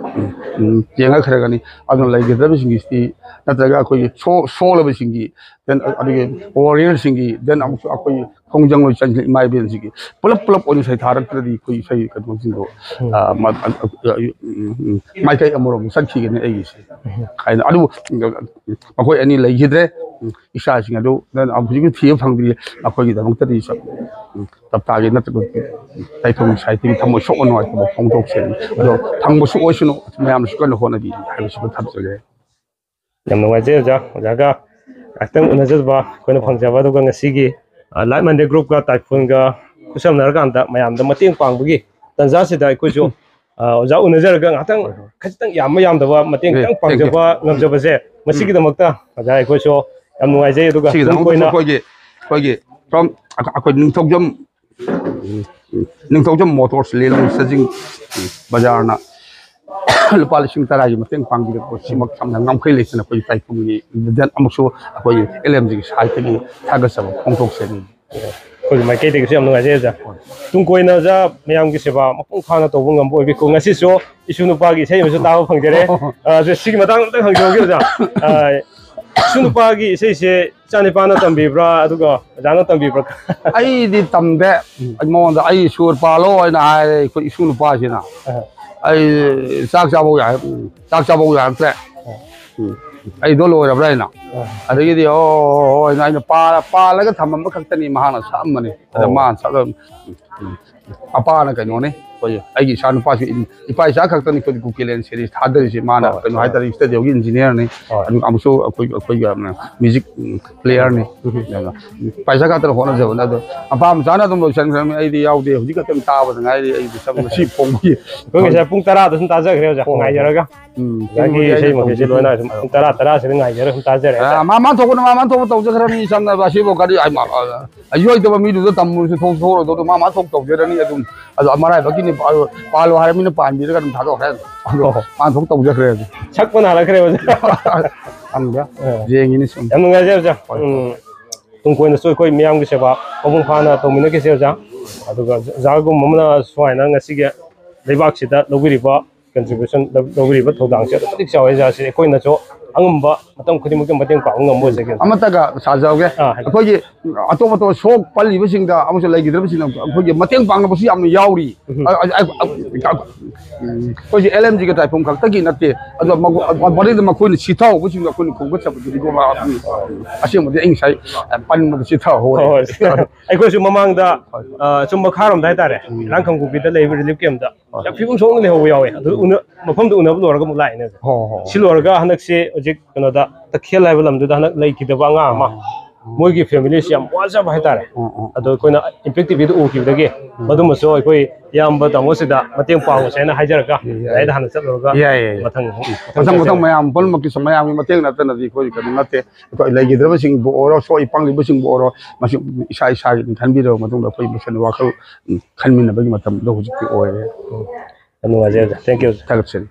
ꯎꯝ, ꯌꯦꯡꯉꯛꯈ꯭ꯔꯒꯅꯤ꯫ ꯑꯗꯨꯅ ꯂꯩꯒꯗꯕꯁꯤꯡꯒꯤꯁꯤꯗꯤ ꯅꯠꯇ꯭ꯔꯒ ꯑꯩꯈꯣꯏꯒꯤ ꯁꯣ- ꯁꯣꯜꯂꯕꯁꯤꯡꯒꯤ, then ꯑꯗꯨꯒꯤ ꯋꯥꯔꯤꯌꯔꯁꯤꯡꯒꯤ, then ꯑꯃꯨꯛꯁꯨ ꯑꯩꯈꯣꯏꯒꯤ ꯈꯣꯡꯖꯪ ꯂꯣꯏꯁꯪꯁꯤꯡ ꯏꯃꯥ ꯏꯕꯦꯟꯁꯤꯡꯒꯤ ꯄꯨꯂꯞ ꯄꯨꯂꯞ ꯑꯣꯏꯅ ꯁꯩꯊꯥꯔꯛꯇ꯭ꯔꯗꯤ ꯑꯩꯈꯣꯏ ꯏꯁꯩ ꯀꯩꯅꯣꯁꯤꯡꯗꯣ, ꯎꯝ꯫ ꯑ, ꯃ- ꯑ, ꯑ, ꯎꯝ, ꯎꯝ, ꯃꯥꯏꯀꯩ ꯑꯃꯔꯣꯝꯗ ꯆꯠꯈꯤꯒꯅꯤ ꯑꯩꯒꯤꯁꯦ꯫ ꯎꯝ꯫ ꯍꯥꯏꯅ ꯑꯗꯨꯕꯨ ꯃꯈꯣꯏ ꯑꯅꯤ ꯂꯩꯈꯤꯗ꯭ꯔꯦ꯫ ꯎꯝ, ꯏꯆꯥꯁꯤꯡ ꯑꯗꯨ ꯅꯪ ꯍꯧꯖꯤꯛꯁꯨ ꯊꯤꯕ ꯐꯪꯗ꯭ꯔꯤ꯫ ꯃꯈꯣꯏꯒꯤꯗꯃꯛꯇꯗꯤ ꯆꯞ-, ꯎꯝ, ꯇꯞꯇꯥꯒꯤ ꯅꯠꯇ꯭ꯔꯒ ꯇꯥꯏꯕꯪ ꯁꯥꯍꯤꯇ꯭ꯌꯒꯤ ꯊꯃꯣꯏ ꯁꯣꯛꯅ ꯅꯨꯡꯉꯥꯏꯇꯕ ꯐꯣꯡꯗꯣꯛꯆꯔꯤ꯫ ꯑꯗꯣ ꯐꯪꯕꯁꯨ ꯑꯣꯏꯁꯅꯨ, ꯃꯌꯥꯝꯅꯁꯨ ꯀꯟꯅ ꯍꯣꯠꯅꯕꯤꯔꯤ ꯍꯥꯏꯕꯁꯤꯃ ꯊꯝꯖꯒꯦ꯫ ꯌꯥꯝ ꯅꯨꯡꯉꯥꯏꯖꯩ ꯑꯣꯖꯥ꯫ ꯑꯣꯖꯥꯒ ꯉꯥꯏꯍꯥꯛꯇꯪ ꯎꯅꯖꯕ ꯑꯩꯈꯣꯏꯅ ꯐꯪꯖꯕ, ꯑꯗꯨꯒ ꯉꯁꯤꯒꯤ, ꯑ, ꯂꯥꯏꯠ ꯃꯟꯗꯦ ꯒ꯭ꯔꯨꯞꯀ ꯇꯥꯏꯐꯨꯟꯒ ꯈꯨꯠꯁꯝꯅꯔꯀꯥꯟꯗ ꯃꯌꯥꯝꯗ ꯃꯇꯦꯡ ꯄꯥꯡꯕꯒꯤ ꯇꯥꯟꯖꯥꯁꯤꯗ ꯑꯩꯈꯣꯏꯁꯨ, ꯑ, ꯑꯣꯖꯥ ꯎꯅꯖꯔꯒ ꯉꯥꯏꯍꯥꯛꯇꯪ ꯍꯣꯏ, ꯍꯣꯏ꯫ ꯈꯖꯤꯛꯇꯪ ꯌꯥꯝꯕ ꯌꯥꯝꯗꯕ ꯃꯇꯦꯡ ꯑꯦ, ꯈꯤꯇꯪ thank you꯫ ꯄꯥꯡꯖꯕ ꯎꯝ꯫ ꯉꯝꯖꯕꯁꯦ, ꯎꯝ꯫ ꯃꯁꯤꯒꯤꯗꯃꯛꯇ ꯑꯣꯖꯥ ꯑꯩꯈꯣꯏꯁꯨ ꯌꯥꯝ ꯅꯨꯡꯉꯥꯏꯖꯩ꯫ ꯑꯗꯨꯒ ꯁꯤꯒꯤꯗꯃꯛꯇꯁꯨ ꯇꯨꯡ ꯀꯣꯏꯅ ꯑꯩꯈꯣꯏꯒꯤ, ꯑꯩꯈꯣꯏꯒꯤ from ꯑꯩꯈꯣꯏ ꯅꯤꯡꯊꯧꯖꯝ ꯎꯝ, ꯎꯝ꯫ ꯅꯤꯡꯊꯧꯖꯝ ꯃꯣꯇꯣꯔꯁ ꯂꯤꯂꯣꯡ ꯁꯖꯤꯡ, ꯎꯝ, ꯕꯖꯥꯔꯅ ꯂꯨꯄꯥ ꯂꯤꯁꯤꯡ ꯇꯔꯥꯒꯤ ꯃꯇꯦꯡ ꯄꯥꯡꯕꯤꯔꯛꯄ ꯁꯤꯃꯛ ꯌꯥꯝꯅ ꯉꯝꯈꯩ ꯂꯩꯇꯅ ꯑꯩꯈꯣꯏꯒꯤ ꯇꯥꯏꯐꯨꯟꯒꯤ ꯗꯦꯟ ꯑꯃꯁꯨ ꯑꯩꯈꯣꯏꯒꯤ ꯑꯦꯜ ꯑꯦꯝ ꯖꯤꯒꯤ ꯁꯥꯏꯠꯇꯒꯤ ꯊꯥꯒꯠꯆꯕ ꯐꯣꯡꯗꯣꯛꯆꯔꯤ꯫ ꯑꯩꯈꯣꯏꯒꯤ ꯃꯥꯏꯀꯩꯗꯒꯤꯁꯨ ꯌꯥꯝ ꯅꯨꯡꯉꯥꯏꯖꯩ ꯑꯣꯖꯥ꯫ ꯇꯨꯡ ꯀꯣꯏꯅ ꯑꯣꯖꯥ ꯃꯌꯥꯝꯒꯤ ꯁꯦꯕꯥ ꯃꯄꯨꯡ ꯐꯥꯅ ꯇꯧꯕ ꯉꯝꯕ ꯑꯣꯏꯕꯤꯀꯣ꯫ ꯉꯁꯤꯁꯨ ꯏꯁꯨ ꯅꯨꯄꯥꯒꯤ ꯏꯁꯩ ꯑꯃꯁꯨ ꯇꯥꯕ ꯐꯪꯖꯔꯦ꯫ ꯑ, ꯑꯗꯨ ꯁꯤꯒꯤ ꯃꯇꯥꯡꯗ ꯑꯝꯇꯪ ꯍꯪꯖꯍꯧꯒꯦ ꯑꯣꯖꯥ꯫ ꯑ, ꯏꯁꯨ ꯅꯨꯄꯥꯒꯤ ꯏꯁꯩꯁꯦ ꯏꯆꯥ ꯅꯤꯄꯥꯅ ꯇꯝꯕꯤꯕ꯭ꯔꯥ, ꯑꯗꯨꯒ ꯑꯣꯖꯥꯅ ꯇꯝꯕꯤꯕ꯭ꯔꯥ? ꯑꯩꯗꯤ ꯇꯝꯗꯦ꯫ ꯎꯝ꯫ ꯑꯩ ꯃꯉꯣꯟꯗ "ꯑꯩ ꯁꯨꯔ ꯄꯥꯜꯂꯣ" ꯍꯥꯏꯅ ꯍꯥꯏꯔꯦ ꯑꯩꯈꯣꯏ ꯏꯁꯨ ꯅꯨꯄꯥꯁꯤꯅ꯫ ꯑꯍ꯫ "ꯑꯩ ꯆꯥꯛ ꯆꯥꯕꯧ ꯌꯥꯔ-, ꯎꯝ, ꯆꯥꯛ ꯆꯥꯕꯧ ꯌꯥꯔꯛꯇ꯭ꯔꯦ꯫ ꯑꯣ꯫ ꯎꯝ꯫ ꯑꯩꯗꯣ ꯂꯣꯏꯔꯕ꯭ꯔꯥ?" ꯍꯥꯏꯅ꯫ ꯑꯣ꯫ ꯑꯗꯒꯤꯗꯤ "ꯑꯣ, ꯍꯣꯏ, ꯍꯣꯏ, ꯍꯣꯏ" ꯍꯥꯏꯅ ꯑꯩꯅ ꯄꯥ-, ꯄꯥꯜꯂꯒ ꯊꯝꯃꯝꯕ ꯈꯛꯇꯅꯤ ꯃꯍꯥꯛꯅ ꯁꯛꯑꯝꯕꯅꯤ꯫ ꯑꯗ ꯑꯣ꯫ ꯃꯥꯅ ꯁꯛꯑ-, ꯎꯝ꯫ ꯃꯄꯥꯅ ꯀꯩꯅꯣꯅꯦ, ꯑꯩꯈꯣꯏ, ꯑꯩꯒꯤ ꯏꯆꯥ ꯅꯨꯄꯥꯁꯨ ꯏꯟ-, ꯏꯄꯥ ꯏꯆꯥ ꯈꯛꯇꯅꯤ ꯑꯩꯈꯣꯏꯗꯤ ꯀꯨꯀꯤꯂꯦꯟ ꯁꯦꯔꯤꯁ ꯊꯥꯗꯔꯤꯁꯦ꯫ ꯃꯥꯅ ꯍꯣꯏ, ꯀꯩꯅꯣ ꯍꯣꯏ꯫ ꯍꯥꯏꯇꯥꯔꯦ, ꯁ꯭ꯇꯨꯗꯤꯑꯣꯒꯤ ꯏꯟꯖꯤꯅꯤꯌꯔꯅꯤ꯫ ꯍꯣꯏ꯫ ꯑꯗꯨꯒ ꯑꯃꯨꯛꯁꯨ ꯑꯩꯈꯣꯏ, ꯑꯩꯈꯣꯏꯒꯤ, ꯎꯝ, ꯃ꯭ꯌꯨꯖꯤꯛ, ꯎꯝ, ꯄ꯭ꯂꯦꯌꯔꯅꯤ꯫ ꯎꯝ꯫ ꯑꯗꯨꯅ ꯏꯄꯥ ꯏꯆꯥ ꯈꯛꯇꯅ ꯍꯣꯠꯅꯖꯕꯅꯦ꯫ ꯑꯗꯣ ꯃꯄꯥ ꯃꯆꯥꯅ ꯑꯗꯨꯝ ꯂꯣꯏꯁꯟꯈ꯭ꯔꯕꯅꯤ꯫ ꯑꯩꯗꯤ ꯌꯥꯎꯗꯦ, ꯍꯧꯖꯤꯛ ꯈꯛꯇꯪ ꯇꯥꯕꯗ ꯉꯥꯏꯔꯤ꯫ ꯑꯩꯗꯤ ꯁꯝ ꯉꯁꯤ ꯐꯣꯡꯕꯒꯤ ꯑꯩꯈꯣꯏ ꯉꯁꯥꯏ ꯄꯨꯡ ꯇꯔꯥꯗ ꯁꯨꯝ ꯇꯥꯖꯈ꯭ꯔꯦ ꯑꯣꯖꯥ, ꯍꯣꯏ꯫ ꯉꯥꯏꯖꯔꯒ꯫ ꯎꯝ, ꯑꯣꯖꯥꯒꯤ ꯁꯤꯕꯨꯗꯤ ꯑꯩꯅ ꯏꯁꯩ ꯃꯈꯩꯁꯦ ꯇꯧꯖꯗꯦ꯫ ꯂꯣꯏꯅ ꯁꯨꯝ ꯄꯨꯡ ꯇꯔꯥ, ꯇꯔꯥꯁꯤꯗ ꯉꯥꯏꯖꯔꯒ ꯁꯨꯝ ꯇꯥꯖꯔꯦ ꯑ, ꯍꯥꯏꯇꯥꯔꯦ꯫ ꯃꯥ, ꯃꯥ ꯊꯣꯛꯄꯅ ꯃꯥ, ꯃꯥ ꯊꯣꯛꯄ ꯇꯧꯖꯈ꯭ꯔꯅꯤ꯫ ꯁꯝꯅ ꯍꯥꯏꯕ ꯑꯁꯤꯕꯨ ꯀꯔꯤ, ꯑ, ꯑ, ꯑ, ꯑꯌꯣꯏꯗꯕ ꯃꯤꯗꯨꯗ ꯇꯝꯃꯨꯔꯁꯨ ꯊꯣꯛ-, ꯊꯣꯛꯑꯔꯣꯏꯗꯧꯗꯣ ꯃꯥ, ꯃꯥ ꯊꯣꯛ ꯇꯧꯖꯔꯅꯤ꯫ ꯑꯗꯨꯝ ꯑꯗꯣ ꯃꯔꯥꯏꯕꯛꯀꯤꯅꯤ, ꯄꯥꯜꯂꯣ, ꯄꯥꯜꯂꯣ ꯍꯥꯏꯔ ꯃꯤꯅ ꯄꯥꯟꯕꯤꯔꯒ ꯑꯗꯨꯝ ꯊꯥꯗꯣꯛꯈ꯭ꯔꯦ꯫ ꯑꯗꯣ ꯑꯣ꯫ ꯃꯥ ꯊꯣꯛ ꯇꯧꯖꯈ꯭ꯔꯦ ꯑꯗꯨ꯫ ꯁꯛꯄꯅ ꯍꯜꯂꯛꯈ꯭ꯔꯦ ꯑꯣꯖꯥ꯫ ꯈꯪꯗꯦ꯫ ꯑ꯫ ꯌꯦꯡꯉꯤꯅꯤ ꯁꯨꯝ꯫ ꯌꯥꯝ ꯅꯨꯡꯉꯥꯏꯖꯩ ꯑꯣꯖꯥ꯫ ꯍꯣꯏ꯫ ꯎꯝ꯫ ꯇꯨꯡ ꯀꯣꯏꯅꯁꯨ ꯑꯩꯈꯣꯏ ꯃꯤꯌꯥꯝꯒꯤ ꯁꯦꯕꯥ ꯃꯄꯨꯡ ꯐꯥꯅ ꯇꯧꯃꯤꯟꯅꯈꯤꯁꯦ ꯑꯣꯖꯥ꯫ ꯑꯗꯨꯒ ꯑꯣꯖꯥꯒꯨꯝꯕ ꯑꯃꯅ ꯁꯨꯃꯥꯏꯅ ꯉꯁꯤꯒꯤ ꯂꯩꯕꯥꯛꯁꯤꯗ ꯂꯧꯕꯤꯔꯤꯕ contribution ꯂꯧ-, ꯂꯧꯕꯤꯔꯤꯕ ꯊꯧꯗꯥꯡꯁꯦ ꯑꯗꯨꯛꯀꯤ ꯃꯇꯤꯛ ꯆꯥꯎꯋꯦ ꯑꯣꯖꯥ꯫ ꯁꯤ ꯑꯩꯈꯣꯏꯅꯁꯨ ꯑꯉꯝꯕ ꯃꯇꯝ ꯈꯨꯗꯤꯡꯃꯛꯀꯤ ꯃꯇꯦꯡ ꯄꯥꯡꯕ ꯉꯝꯕ ꯑꯣꯏꯖꯒꯦ ꯑꯣꯖꯥ꯫ ꯑꯃꯠꯇꯒ ꯁꯥꯖꯍꯧꯒꯦ꯫ ꯑꯥ, ꯍꯥꯏꯕꯤꯌꯨ꯫ ꯑꯩꯈꯣꯏꯒꯤ ꯑꯇꯣꯞ ꯑꯇꯣꯞꯄ ꯁꯣꯛ ꯄꯜꯂꯤꯕꯁꯤꯡꯗ ꯑꯃꯁꯨꯡ ꯂꯩꯈꯤꯗ꯭ꯔꯕꯁꯤꯡꯗ ꯑꯩꯈꯣꯏꯒꯤ ꯃꯇꯦꯡ ꯄꯥꯡꯅꯕꯁꯨ ꯌꯥꯝꯅ ꯌꯥꯎꯔꯤ꯫ ꯎꯝ꯫ ꯑ, ꯑ, ꯑ, ꯑ, ꯎꯝ, ꯑꯩꯈꯣꯏꯁꯦ ꯑꯦꯜ ꯑꯦꯝ ꯖꯤꯒꯤ ꯇꯥꯏꯐꯝ ꯈꯛꯇꯒꯤ ꯅꯠꯇꯦ, ꯑꯗꯣ ꯃꯒꯨ-, ꯑ, ꯃꯔꯤꯗ ꯃꯈꯣꯏꯅ ꯁꯤꯊꯍꯧꯕꯁꯤꯡꯗꯣ ꯑꯩꯈꯣꯏꯅ ꯈꯣꯝꯒꯠꯆꯕꯗꯨꯗꯤ ꯑꯁꯦꯡꯕꯗꯤ ꯑꯩ ꯉꯁꯥꯏ ꯄꯟꯕꯗ ꯁꯤꯊꯍꯧꯔꯦ꯫ ꯍꯣꯏ, ꯍꯣꯏ꯫ ꯑꯩꯈꯣꯏꯁꯨ ꯃꯃꯥꯡꯗ, ꯍꯣꯏ, ꯍꯣꯏ꯫ ꯑ, ꯁꯨꯝ ꯃꯈꯥꯔꯣꯝꯗ ꯍꯥꯏꯇꯥꯔꯦ, ꯎꯝ꯫ ꯏꯔꯥꯡ ꯈꯝꯕꯣꯛꯄꯤꯗ ꯂꯩꯕ ꯔꯤꯂꯤꯐ ꯀꯦꯝꯞꯇ ꯍꯣꯏ꯫ ꯌꯥꯝ ꯐꯤꯕꯝ ꯁꯣꯛꯅ ꯂꯩꯍꯧꯕ ꯌꯥꯎꯋꯦ꯫ ꯑꯗꯨ ꯎꯅ-, ꯃꯐꯝꯗꯨ ꯎꯅꯕ ꯂꯣꯏꯔꯒ ꯑꯃꯨꯛ ꯂꯥꯛꯏꯅꯦ꯫ ꯍꯣꯏ, ꯍꯣꯏ, ꯍꯣꯏ꯫ ꯁꯤ ꯂꯣꯏꯔꯒ ꯍꯟꯗꯛꯁꯦ ꯍꯧꯖꯤꯛ ꯀꯩꯅꯣꯗ, ꯇꯈꯦꯜ ꯍꯥꯏꯕ ꯂꯝꯗꯨꯗ ꯍꯟꯗꯛ ꯂꯩꯈꯤꯗꯕ ꯑꯉꯥꯡ ꯑꯃ, ꯑꯣ꯫ ꯃꯣꯏꯒꯤ ꯐꯦꯃꯤꯂꯤꯁꯤ ꯌꯥꯝ ꯋꯥꯖꯕ ꯍꯥꯏꯇꯥꯔꯦ꯫ ꯑꯣ, ꯑꯣ, ꯑꯗꯣ ꯑꯣ꯫ ꯑꯩꯈꯣꯏꯅ ꯏꯝꯄꯦꯛ ꯇꯤꯚꯤꯗ ꯎꯈꯤꯕꯗꯒꯤ ꯎꯝ꯫ ꯃꯗꯨꯃꯁꯨ ꯑꯩꯈꯣꯏ ꯏꯌꯥꯝꯕ ꯇꯥꯃꯣꯁꯤꯗ ꯃꯇꯦꯡ ꯄꯥꯡꯉꯨꯁꯦ ꯍꯥꯏꯅ ꯍꯥꯏꯖꯔꯒ ꯌꯥꯏ, ꯌꯥꯏ꯫ ꯑꯗꯥꯏꯗ ꯍꯥꯟꯅ ꯆꯠꯂꯨꯔꯒ ꯌꯥꯏ, ꯌꯥꯏ, ꯌꯥꯏ꯫ ꯃꯊꯪ ꯑꯃꯨꯛ ꯃꯊꯪ, ꯃꯊꯪ ꯆꯠꯁꯦ꯫ ꯃꯌꯥꯝ ꯄꯨꯝꯅꯃꯛꯀꯤꯁꯨ ꯃꯌꯥꯝꯒꯤ ꯃꯇꯦꯡ ꯅꯠꯇꯅꯗꯤ ꯑꯩꯈꯣꯏ ꯀꯩꯅꯣ ꯅꯠꯇꯦ꯫ ꯑꯩꯈꯣꯏ ꯂꯩꯈꯤꯗ꯭ꯔꯕꯁꯤꯡꯕꯨ ꯑꯣꯏꯔꯣ, ꯁꯣꯛꯏ ꯄꯪꯂꯤꯕꯁꯤꯡꯕꯨ ꯑꯣꯏꯔꯣ, ꯃꯁꯤ ꯏꯁꯥ ꯏꯁꯥꯒꯤ ꯑꯗꯨꯝ ꯈꯟꯕꯤꯔꯕ ꯃꯇꯨꯡꯗ ꯑꯩꯈꯣꯏ ꯃꯁꯦꯟ ꯋꯥꯈꯜ, ꯎꯝ, ꯈꯟꯃꯤꯟꯅꯕꯒꯤ ꯃꯇꯝꯗꯣ ꯍꯧꯖꯤꯛꯇꯤ ꯑꯣꯏꯔꯦ꯫ ꯎꯝ꯫ ꯌꯥꯝ ꯅꯨꯡꯉꯥꯏꯖꯔꯦ ꯑꯣꯖꯥ꯫ Thank you ꯑꯣꯖꯥ꯫ ꯊꯥꯒꯠꯆꯔꯤ꯫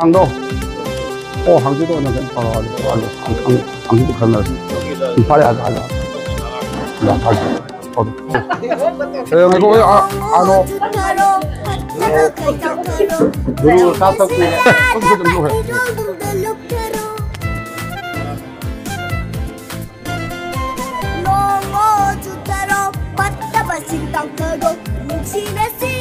ꯍꯥꯡꯗꯣ꯫ ꯑꯣ, ꯍꯥꯡꯗꯣ ꯑꯣꯏꯅ ꯀꯩꯅꯣ ꯇꯧꯔꯣ꯫ ꯍꯥꯡꯗꯣ, ꯍꯥꯡꯗꯣ, ꯍꯥꯡꯗꯣ, ꯍꯥꯡꯗꯣ ꯈꯟꯅꯔꯁꯤ꯫ ꯐꯔꯦ, ꯍꯥꯡꯗꯣ, ꯍꯥꯡꯗꯣ꯫ ꯌꯥꯝ ꯐꯔꯦ꯫ ꯍꯣꯏ꯫ ꯑꯦ, ꯉꯥꯏꯈꯣ, ꯑꯦ, ꯑꯥ, ꯑꯥꯅꯣ꯫ ꯒꯨꯔꯨ ꯆꯥ ꯊꯛꯄꯤꯔꯦ꯫ ꯅꯣꯡꯃꯣ ꯆꯨꯊꯔꯣ, ꯐꯠꯇꯕꯁꯤꯡ ꯇꯥꯡꯊꯔꯣ, ꯅꯨꯡꯁꯤꯅꯁꯤ꯫